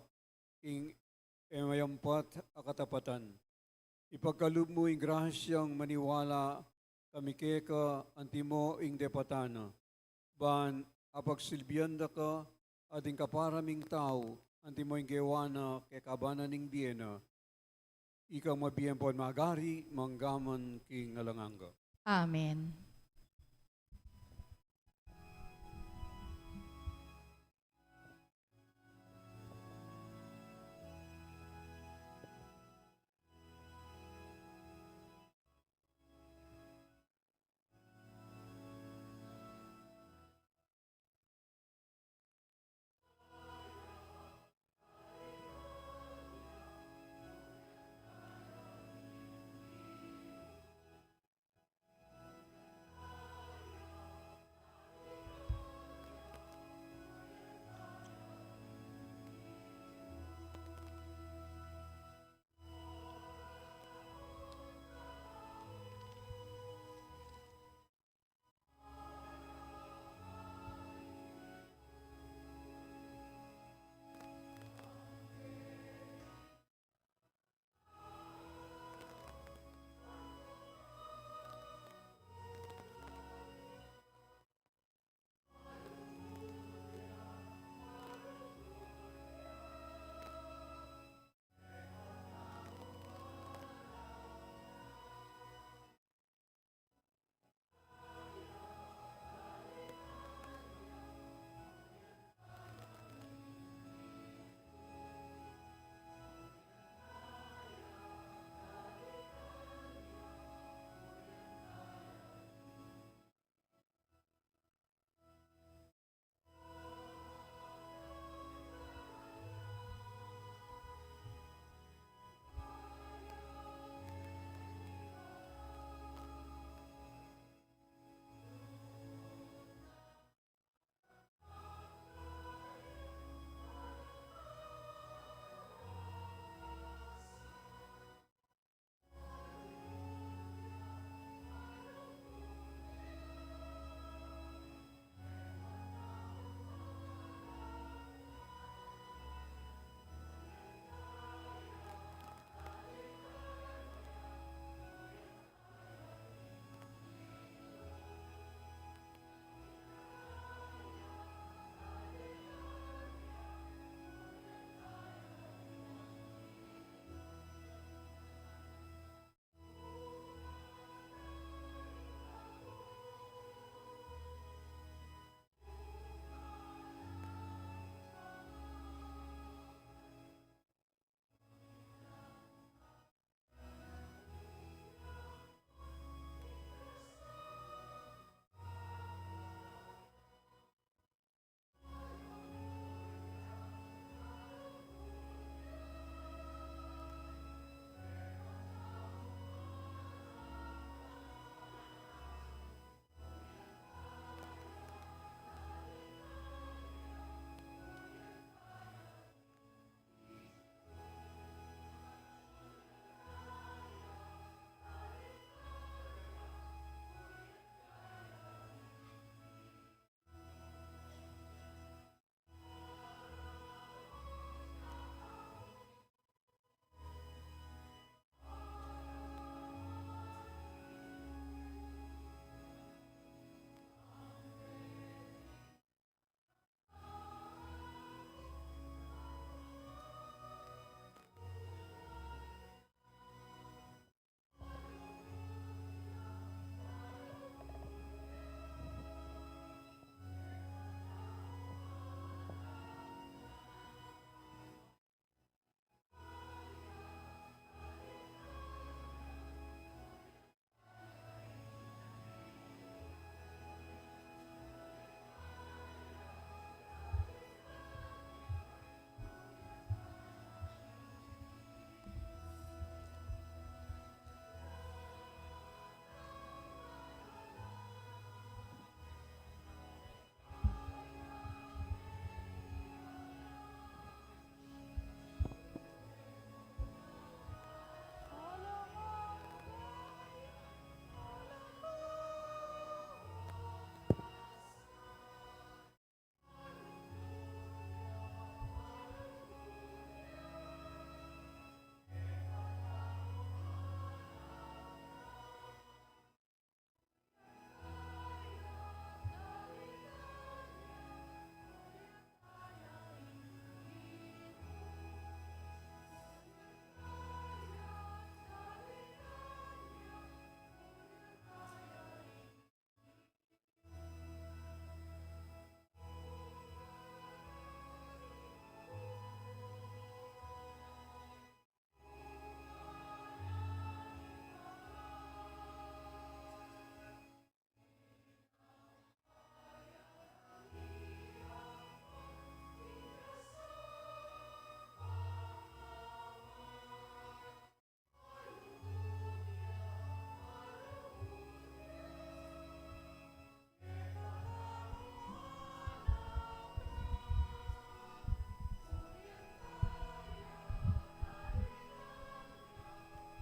king e mayampat a katapatan. Ipagkalub mu ing grasyang maniwala kami keka antimo ing depatan na, ban apagsilbian da ka at ing kapara ming tau antimo ing gewa na kekaban na ning bie na. Ikang mabie ampon magari, mangga man king alang angga. Amen.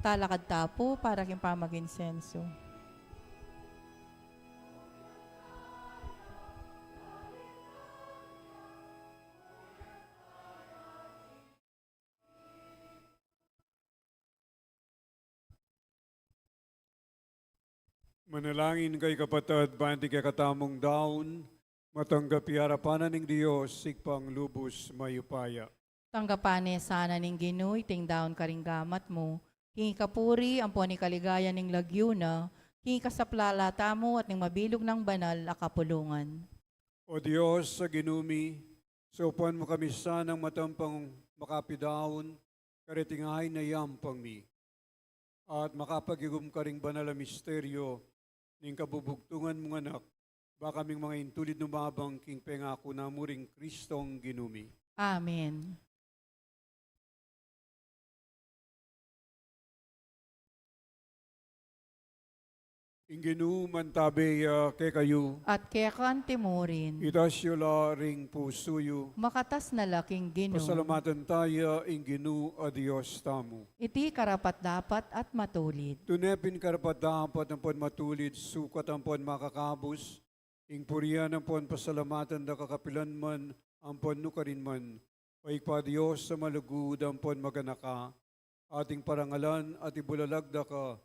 Talakad ta pu para king pamaginsenso. Manalangin kayu, kapatad, ban ing kekatamung daun matanggap ya arapan na ning Dios, Ibpang lubus mayupaya. Tanggapan na sana ning Ginu iting daun karing gamat mu, king ikapuri ampon ikaligaya ning lagyu na, king ikasaplala tamu at ning mabilug nang banal a kapulungan. O Dios a Ginu mi, saupan mu kami sanang matampang makapidaun kareting ain a yampang mi, at makapagigum karing banal a misteryo ning kabubugtungan mung Anak, ba kaming mangintulid numabang king pengaku na mu ring Kristong Ginu mi. Amen. Ing Ginu mantabe ya kekayu. At keka antimurin. Itas yu la ring pusu yu. Makatas na la king Ginu. Pasalamatan taya ing Ginu a Dios tamu. Iti karapat-dapat at matulid. Tune pin karapat-dapat ampon matulid, sukat ampon makakabus, ing purian ampon pasalamatan da ka kapilan man ampon nukarin man, O Ibpa Dios a malugud ampon maganaka, ating parangalan at ibulalag da ka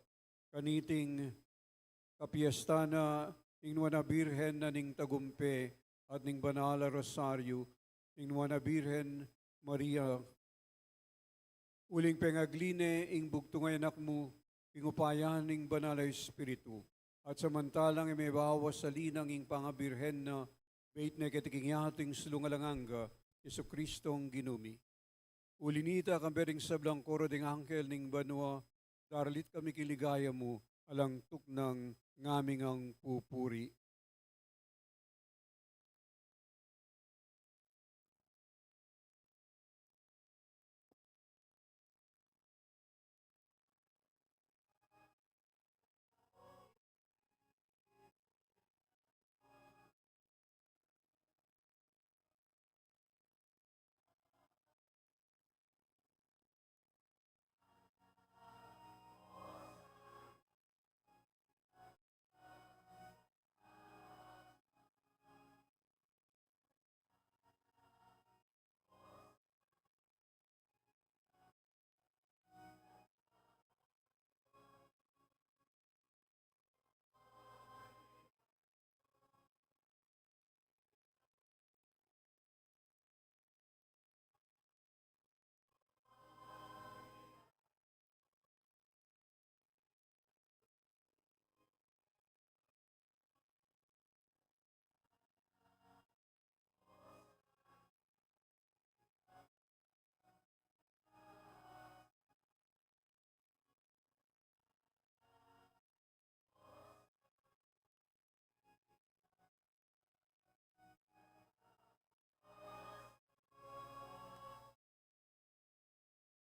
kaniting kapiestan na ning Nuan a Birhen a ning Tagumpe at ning Banal a Rosario ning Nuan a Birhen Maria. Uling pengagli ne ing bugtung a Anak mu king upaya ning Banal a Espiritu, at samantalang imebawas a linang ing pangabirhen na, beit ne keti king yatu ing sulung alang angga, Jesucristong Ginu mi. Uli nita, kambe ring sablang koro ding anghel ning banua, daralit kami king ligaya mu, alang tuknang ngaming pupuri.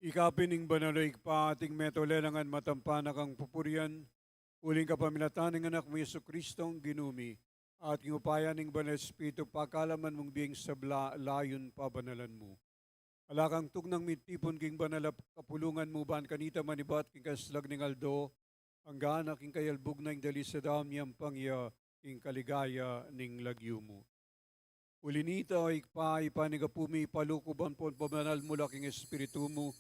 Ika pin ing banal a Ibpa, ating metung lenangan matampa na kang pupurian, uling kapamilatan ning Anak mu Jesucristong Ginu mi, at king upaya ning Banal a Espiritu, pagkalaman mung bie ing sabla, layun pabanalan mu. Ala kang tuknang mitipun king banal a kapulungan mu, ban kanita manibat king kaslag ning aldo, angga na king kayalbug na ing dalisedan mi ampang ya king kaligaya ning lagyu mu. Uli nita, O Ibpa, ipanyawad mu, ipalukuban pon pabanal mu la king Espiritu mu,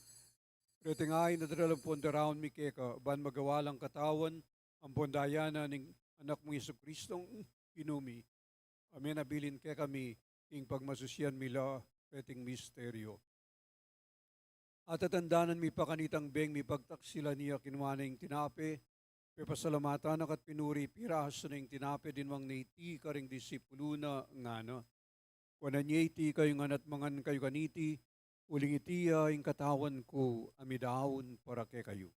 reting ain a daralan pon daraun mi keka, ban magawa lang katawan ampon daya na ning Anak mung Jesucristong Ginu mi, a menabilin kekami king pagmasusian mi la reting misteryo. At tatandanan mi pa kanitang beng mipagtaksilan ya, kinua ne ing tinape, pepasalamatan na ka't pinuri, pirasu ne ing tinape, dinwang ne iti karing disipulu na, ngana: Kuanan ye iti kayu ngan at mangan kayu kaniti, uling iti ya ing katawan ku a midaun para kekayu.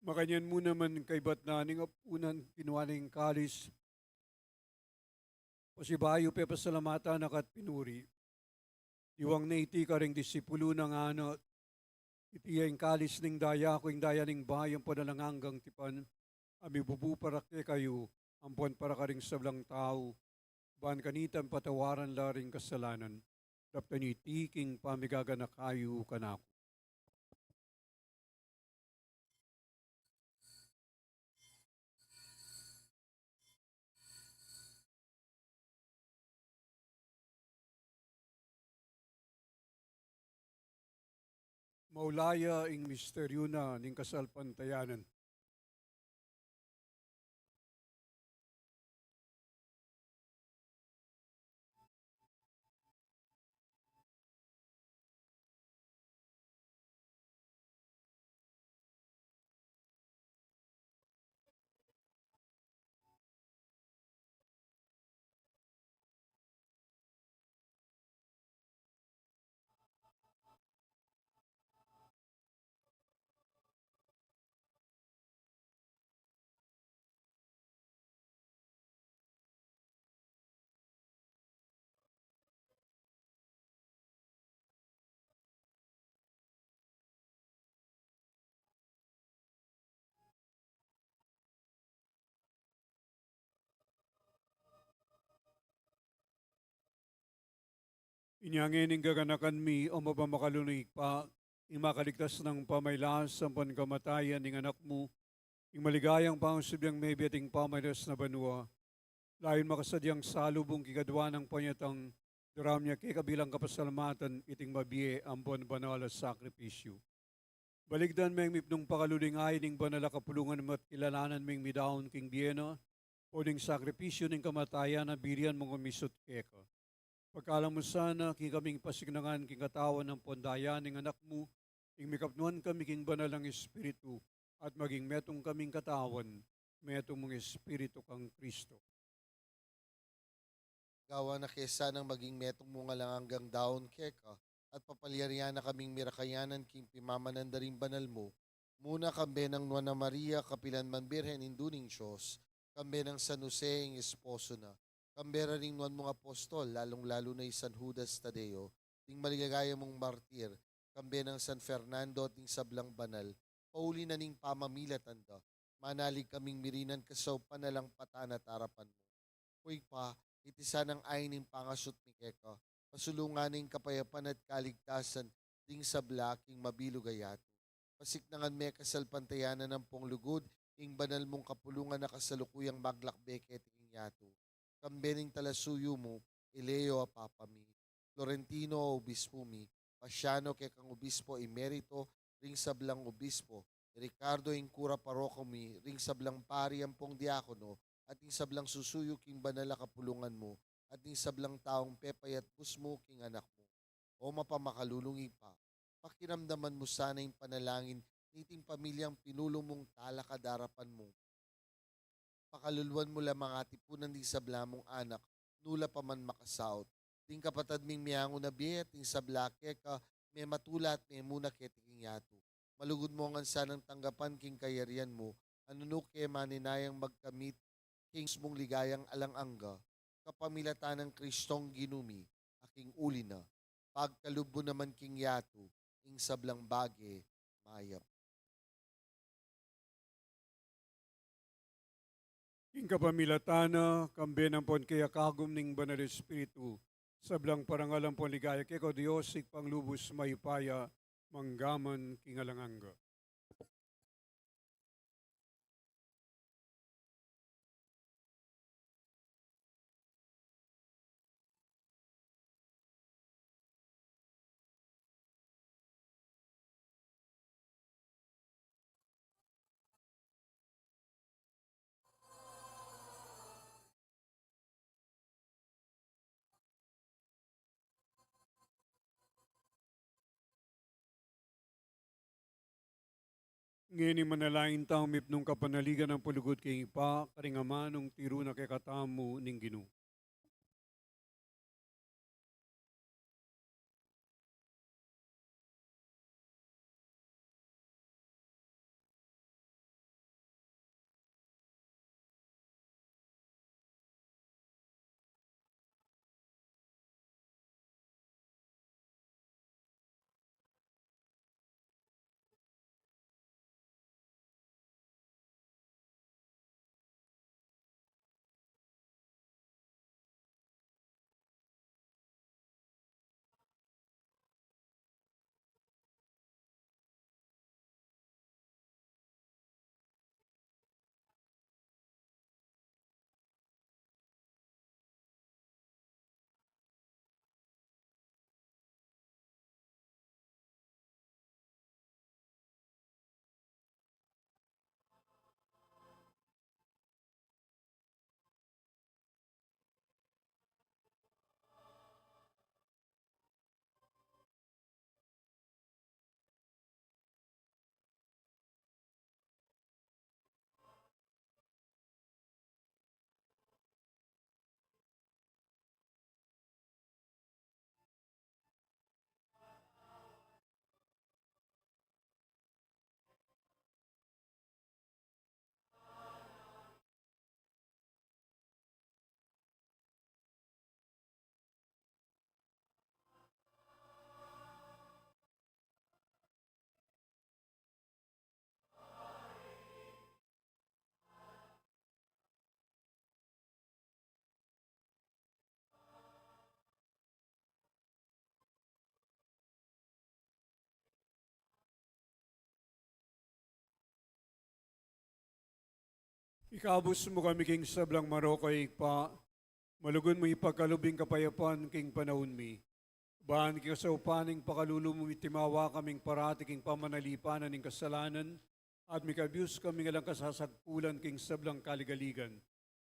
Makanyan mu naman kaibat na ning apunan, kinua ne ing kalis, pasibayu pepasalamatan na ka't pinuri, dinwang ne iti karing disipulu na, ngana: Iti ya ing kalis ning daya ku, ing daya ning bayu ampon alang anggang tipan, a mibubu para kekayu ampon para karing sablang tau, ban kanita mipatawaran la ring kasalanan. Daptan yu iti king pamigaganaka yu kanaku. Maulawa ing misteryu na ning kasalpantayanan. Inya ngeni ing gaganakan mi, O mapamakalulung Ibpa, ing makaligtas nang pamailas ampon kamatayan ning Anak mu, ing maligayang pangasubling mebie ating pamailas na banua, layun makasadyang salubung king kadua nang panyatang, daraun mi keka bilang kapasalamatan iting mabie ampon banal a sakripisyu. Baligdan meng mipnung pakalulu ing ain ning banal a kapulungan mu at kilalanan meng midaun king bie na, o ning sakripisyu ning kamatayan na birian mung umisut keka. Pagkalam mu sana, king kaming pasiknangan king katawan ampon daya ning Anak mu, ing mikapnuan kami king banal nang Espiritu, at maging metung kaming katawan, metung mung Espiritu kang Kristo. Gawan na ke sanang maging metung mung alang anggang daun keka, at papalyarian na kaming mirakayanan king pimamanan da ring banal mu, muna kambe nang Nuan a Maria, kapilan man Birhen, Indu ning Dios, kambe nang San Jose, ing esposo na, kambe ra ring nuan mung apostol, lalung-lalu na i San Judas Tadeo, ding maligaya mung martir, kambe nang San Fernando at ding sablang banal, pauli na ning pamamilatan da, manalig kaming mirinan kasaupan na lang patan at arapan mu. O Ibpa, iti sanang ain ning pangasut mi keka, pasulungan na ing kapayapan at kaligtasan ding sabla king mabilug a yatu. Pasiknangan me kasalpantayanan ampong lugud ing banal mung kapulungan a kasalukuyang maglakbe keti king yatu. Kambe ning talasuyu mu, i Leo a Papa mi, Florentino a Obispo mi, Pasiano kekang Obispo Emerito, ring sablang obispo, i Ricardo ing kura paroko mi, ring sablang pari ampong diakono, at ing sablang susuyu king banal a kapulungan mu, at ing sablang taung pepayatbus mu king Anak mu. O mapamakalulung Ibpa, pakiramdaman mu sana ing panalangin niting pamilyang pinulung mung talakad arapan mu. Pakaluluan mu la mang atipunan ding sabla mung anak, nu la pa man makasaut. Ding kapatad ming miangu na bie, at ding sabla keka, mematula at memuna keti king yatu. Malugud mu ngan sanang tanggapan king kayarian mu, a nung e maninayang magkamit king mismung ligayang alang angga, kapamilatan nang Kristong Ginu mi, a king uli na, pagkalub mu naman king yatu ing sablang bage mayap. King kapamilatan na, kambe nang pon kaya kagum ning Banal Espiritu, sablang parangal ampon ligaya keka, O Dios, Ibpang lubus mayupaya, mangga man king alang angga. Ngeni manalangin tang mipnung kapanaligan ampong lugud king Ibpa, karing amanung tiru na kekatamu ning Ginu. Ikabus mu kami king sablang marok, O Ibpa, malugud mung ipagkalub ing kapayapan king panaun mi. Ban king kasaupan ning pakalulu mu, mitimawa kaming parati king pamanalipanan ning kasalanan, at mikabus kami ngan alang kasasagpulan king sablang kaligaligan.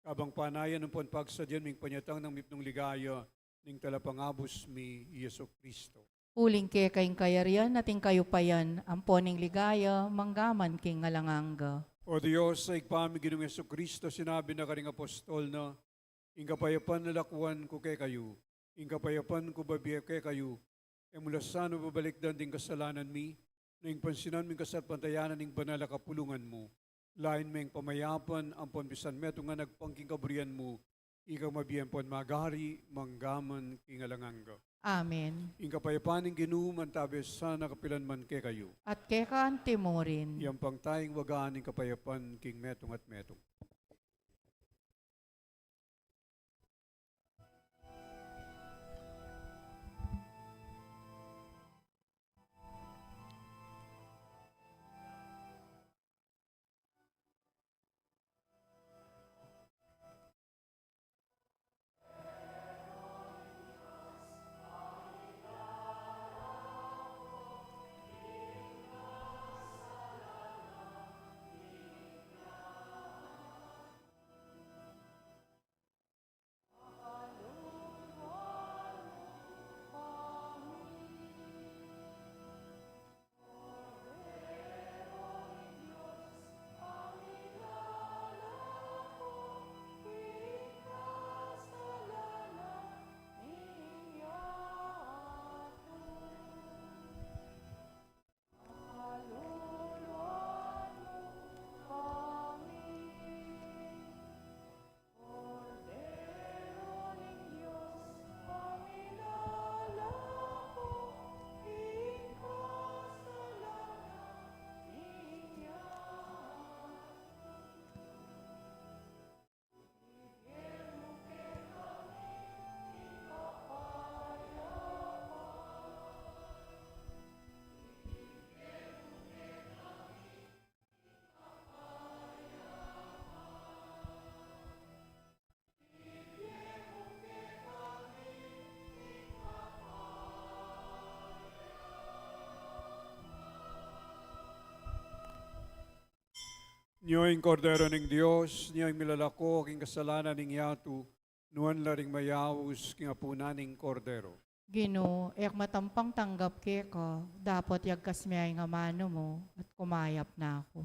Kabang panayan ampon pagsadyan ming panyatang nang mipnung ligaya ning Talapangabus mi, Jesucristo. Uling keka ing kayarian at ing kayupayan, ampon ing ligaya, mangga man king alang angga. O Dios, a Ibpa mi, Ginung Jesucristo, sinabi na karing apostol na, "Ing kapayapan lalakwan ku kekayu, ing kapayapan ku bibie kekayu, e mu la sana babalikdan ding kasalanan mi, nune pansinan mu ing kasalpantayanan ning banal a kapulungan mu. Lain me ing pamayapan ampon misan metung a agpang king kaburian mu, ika ing mabie ampon magari, mangga man king alang angga." Amen. Ing kapayapan ning Ginu mantabe sana kapilan man kekayu. At keka antimurin. Iyampang tayang wagan ing kapayapan king metung at metung. Nyo ing Kordero ning Dios, nyo ing milalako king kasalanan ning yatu, nuan la ring mayaus king apunan ning Kordero. Ginu, e ku matampang tanggap keka, dapot yagkas me ing amanu mu, at kumayap na ku.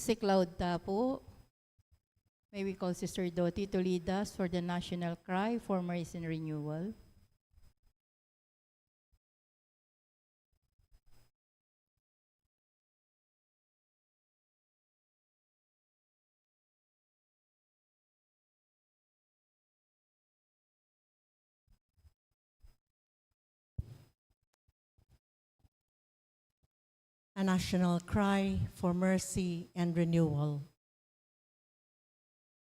Siklaud ta pu. May we call Sister Dottie to lead us for the national cry for mercy and renewal? A national cry for mercy and renewal.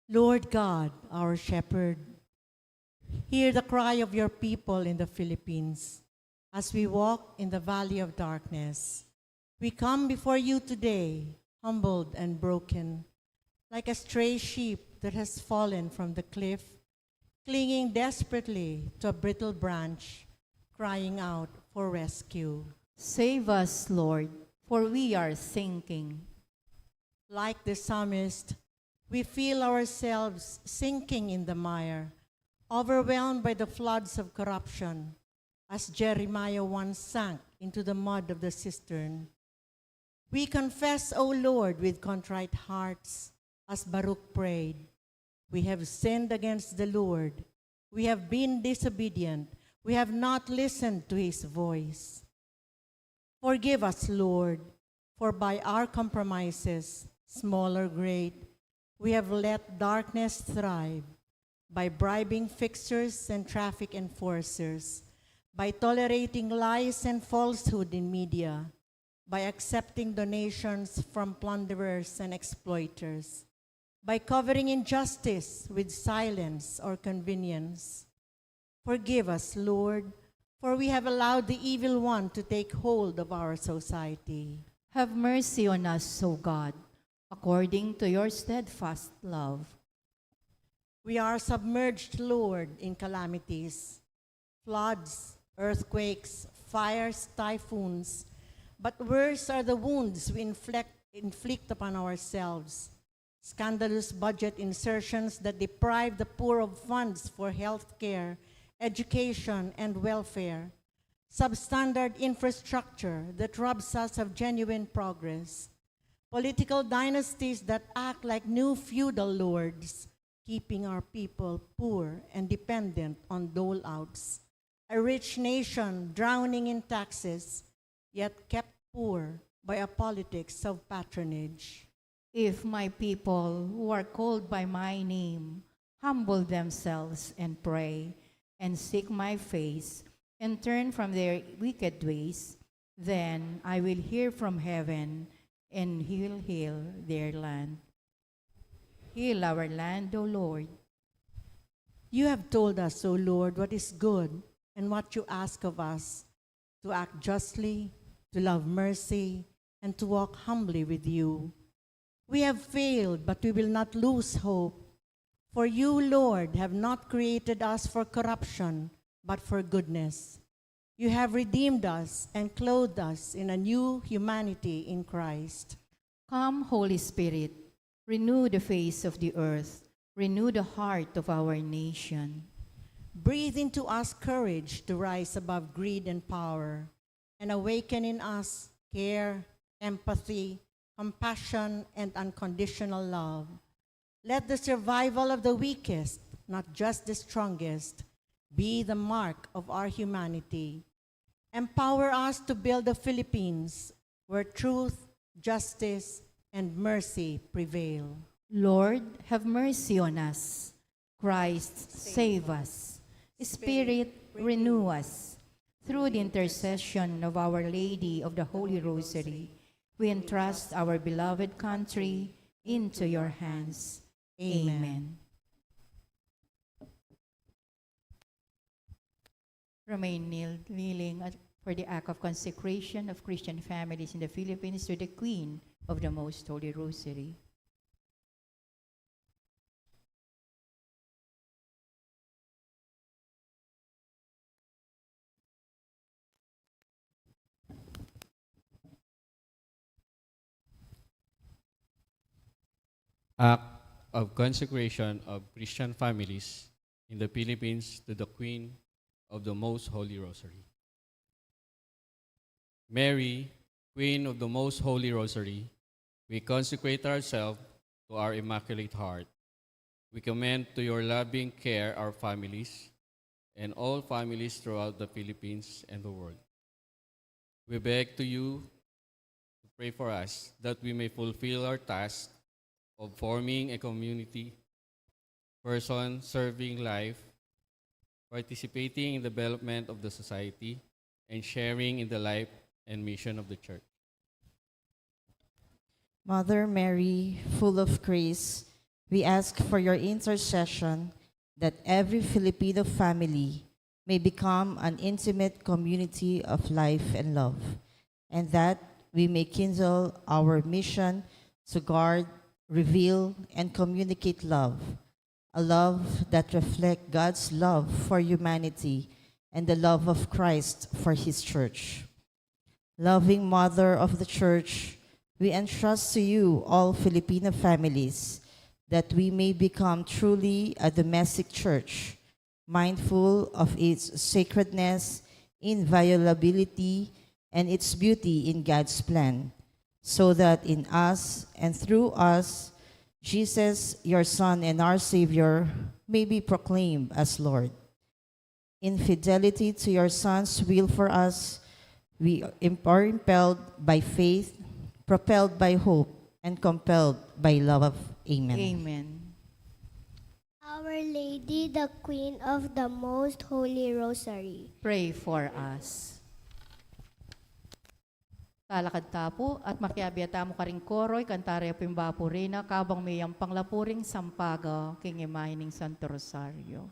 Lord God, our shepherd, hear the cry of your people in the Philippines as we walk in the valley of darkness. We come before you today, humbled and broken, like a stray sheep that has fallen from the cliff, clinging desperately to a brittle branch, crying out for rescue. Save us, Lord, for we are sinking. Like the psalmist, we feel ourselves sinking in the mire, overwhelmed by the floods of corruption, as Jeremiah once sank into the mud of the cistern. We confess, O Lord, with contrite hearts, as Baruch prayed, "We have sinned against the Lord. We have been disobedient. We have not listened to his voice." Forgive us, Lord, for by our compromises, small or great, we have let darkness thrive by bribing fixers and traffic enforcers, by tolerating lies and falsehood in media, by accepting donations from plunderers and exploiters, by covering injustice with silence or convenience. Forgive us, Lord, for we have allowed the evil one to take hold of our society. Have mercy on us, O God, according to your steadfast love. We are submerged, Lord, in calamities, floods, earthquakes, fires, typhoons. But worse are the wounds we inflict, inflict upon ourselves. Scandalous budget insertions that deprive the poor of funds for health care, education, and welfare. Substandard infrastructure that robs us of genuine progress. Political dynasties that act like new feudal lords, keeping our people poor and dependent on dole outs. A rich nation drowning in taxes, yet kept poor by a politics of patronage. If my people, who are called by my name, humble themselves and pray, and seek my face, and turn from their wicked ways, then I will hear from heaven and will heal their land. Heal our land, O Lord. You have told us, O Lord, what is good and what you ask of us, to act justly, to love mercy, and to walk humbly with you. We have failed, but we will not lose hope. For you, Lord, have not created us for corruption, but for goodness. You have redeemed us and clothed us in a new humanity in Christ. Come, Holy Spirit, renew the face of the earth, renew the heart of our nation. Breathe into us courage to rise above greed and power, and awaken in us care, empathy, compassion, and unconditional love. Let the survival of the weakest, not just the strongest, be the mark of our humanity. Empower us to build the Philippines where truth, justice, and mercy prevail. Lord, have mercy on us. Christ, save us. Spirit, renew us. Through the intercession of Our Lady of the Holy Rosary, we entrust our beloved country into your hands. Amen. Amen. Remain kneel-, kneeling at, for the act of consecration of Christian families in the Philippines to the Queen of the Most Holy Rosary. Act of consecration of Christian families in the Philippines to the Queen of the Most Holy Rosary. Mary, Queen of the Most Holy Rosary, We consecrate ourselves to our Immaculate Heart. We commend to your loving care our families and all families throughout the Philippines and the world. We beg to you to pray for us that we may fulfill our task of forming a community, person serving life, participating in the development of the society, and sharing in the life and mission of the church. Mother Mary, full of grace, we ask for your intercession that every Filipino family may become an intimate community of life and love, and that we may kindle our mission to guard, reveal, and communicate love, a love that reflects God's love for humanity and the love of Christ for His church. Loving Mother of the Church, we entrust to you all Filipino families that we may become truly a domestic church, mindful of its sacredness, inviolability, and its beauty in God's plan, so that in us and through us, Jesus, your Son and our Savior, may be proclaimed as Lord. In fidelity to your Son's will for us, we are impelled by faith, propelled by hope, and compelled by love. Amen. Amen. Our Lady, the Queen of the Most Holy Rosary. Pray for us. Talakad ta pu at makiabe tamu karing koro, ikanta re pu ing bapuri na, kabang meyang panglapuring sampaga king imahe ning Santo Rosario.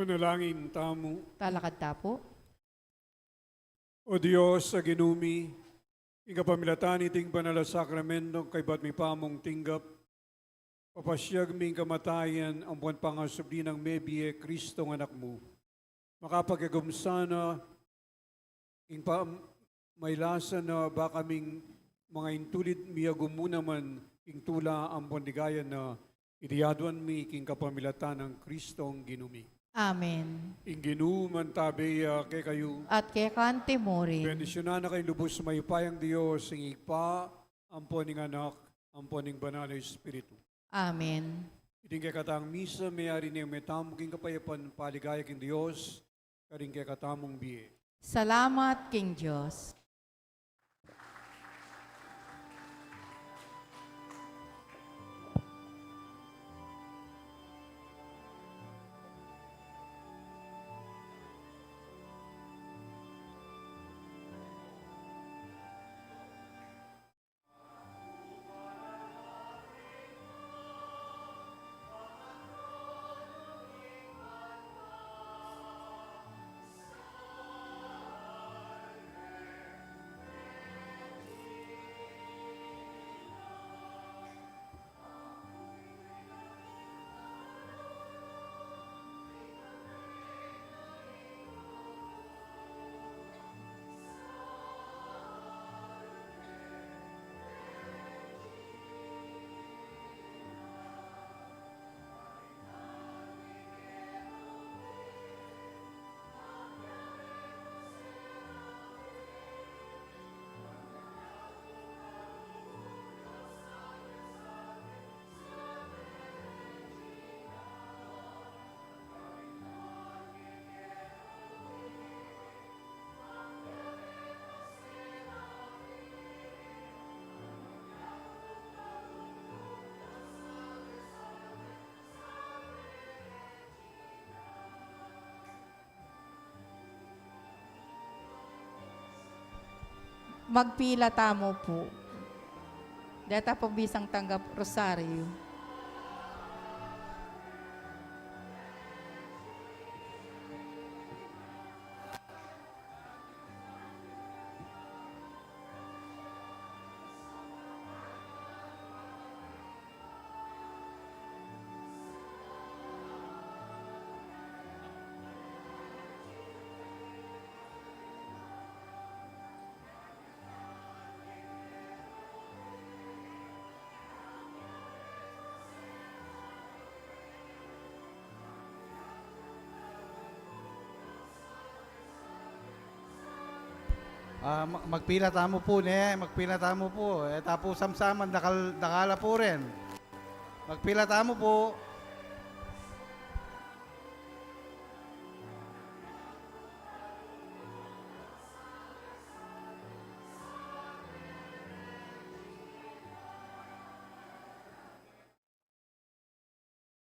Manalangin tamu. Talakad ta pu. O Dios a Ginu mi, king kapamilatan niting banal a sakramento, kaybat mi pamung tinggap, papasiag mi ing kamatayan ampon pangasubli nang mebie Kristong Anak mu. Makapagagum sana king pamailasan na ba kaming manga intulid miagum mu naman king tula ampon ligaya na, iti aduan mi king kapamilatan nang Kristong Ginu mi. Amen. Ing Ginu mantabe ya kekayu. At keka anti mu rin. Bendisyunan na kayung lubus mayupayang Dios, ing Ibpa, ampon ing Anak, ampon ing Banal a Espiritu. Amen. Iting kekatang misa, meyari ne metamu king kapayapan, paligaya king Dios, karing kekatamung bie. Salamat king Dios. Magpila tamu pu. Deta pu bisang tanggap rosaryo. Ah, ma-, magpila tamu pu, ne? Magpila tamu pu. E ta pu samsaman, dakal, dakal la pu rin. Magpila tamu pu.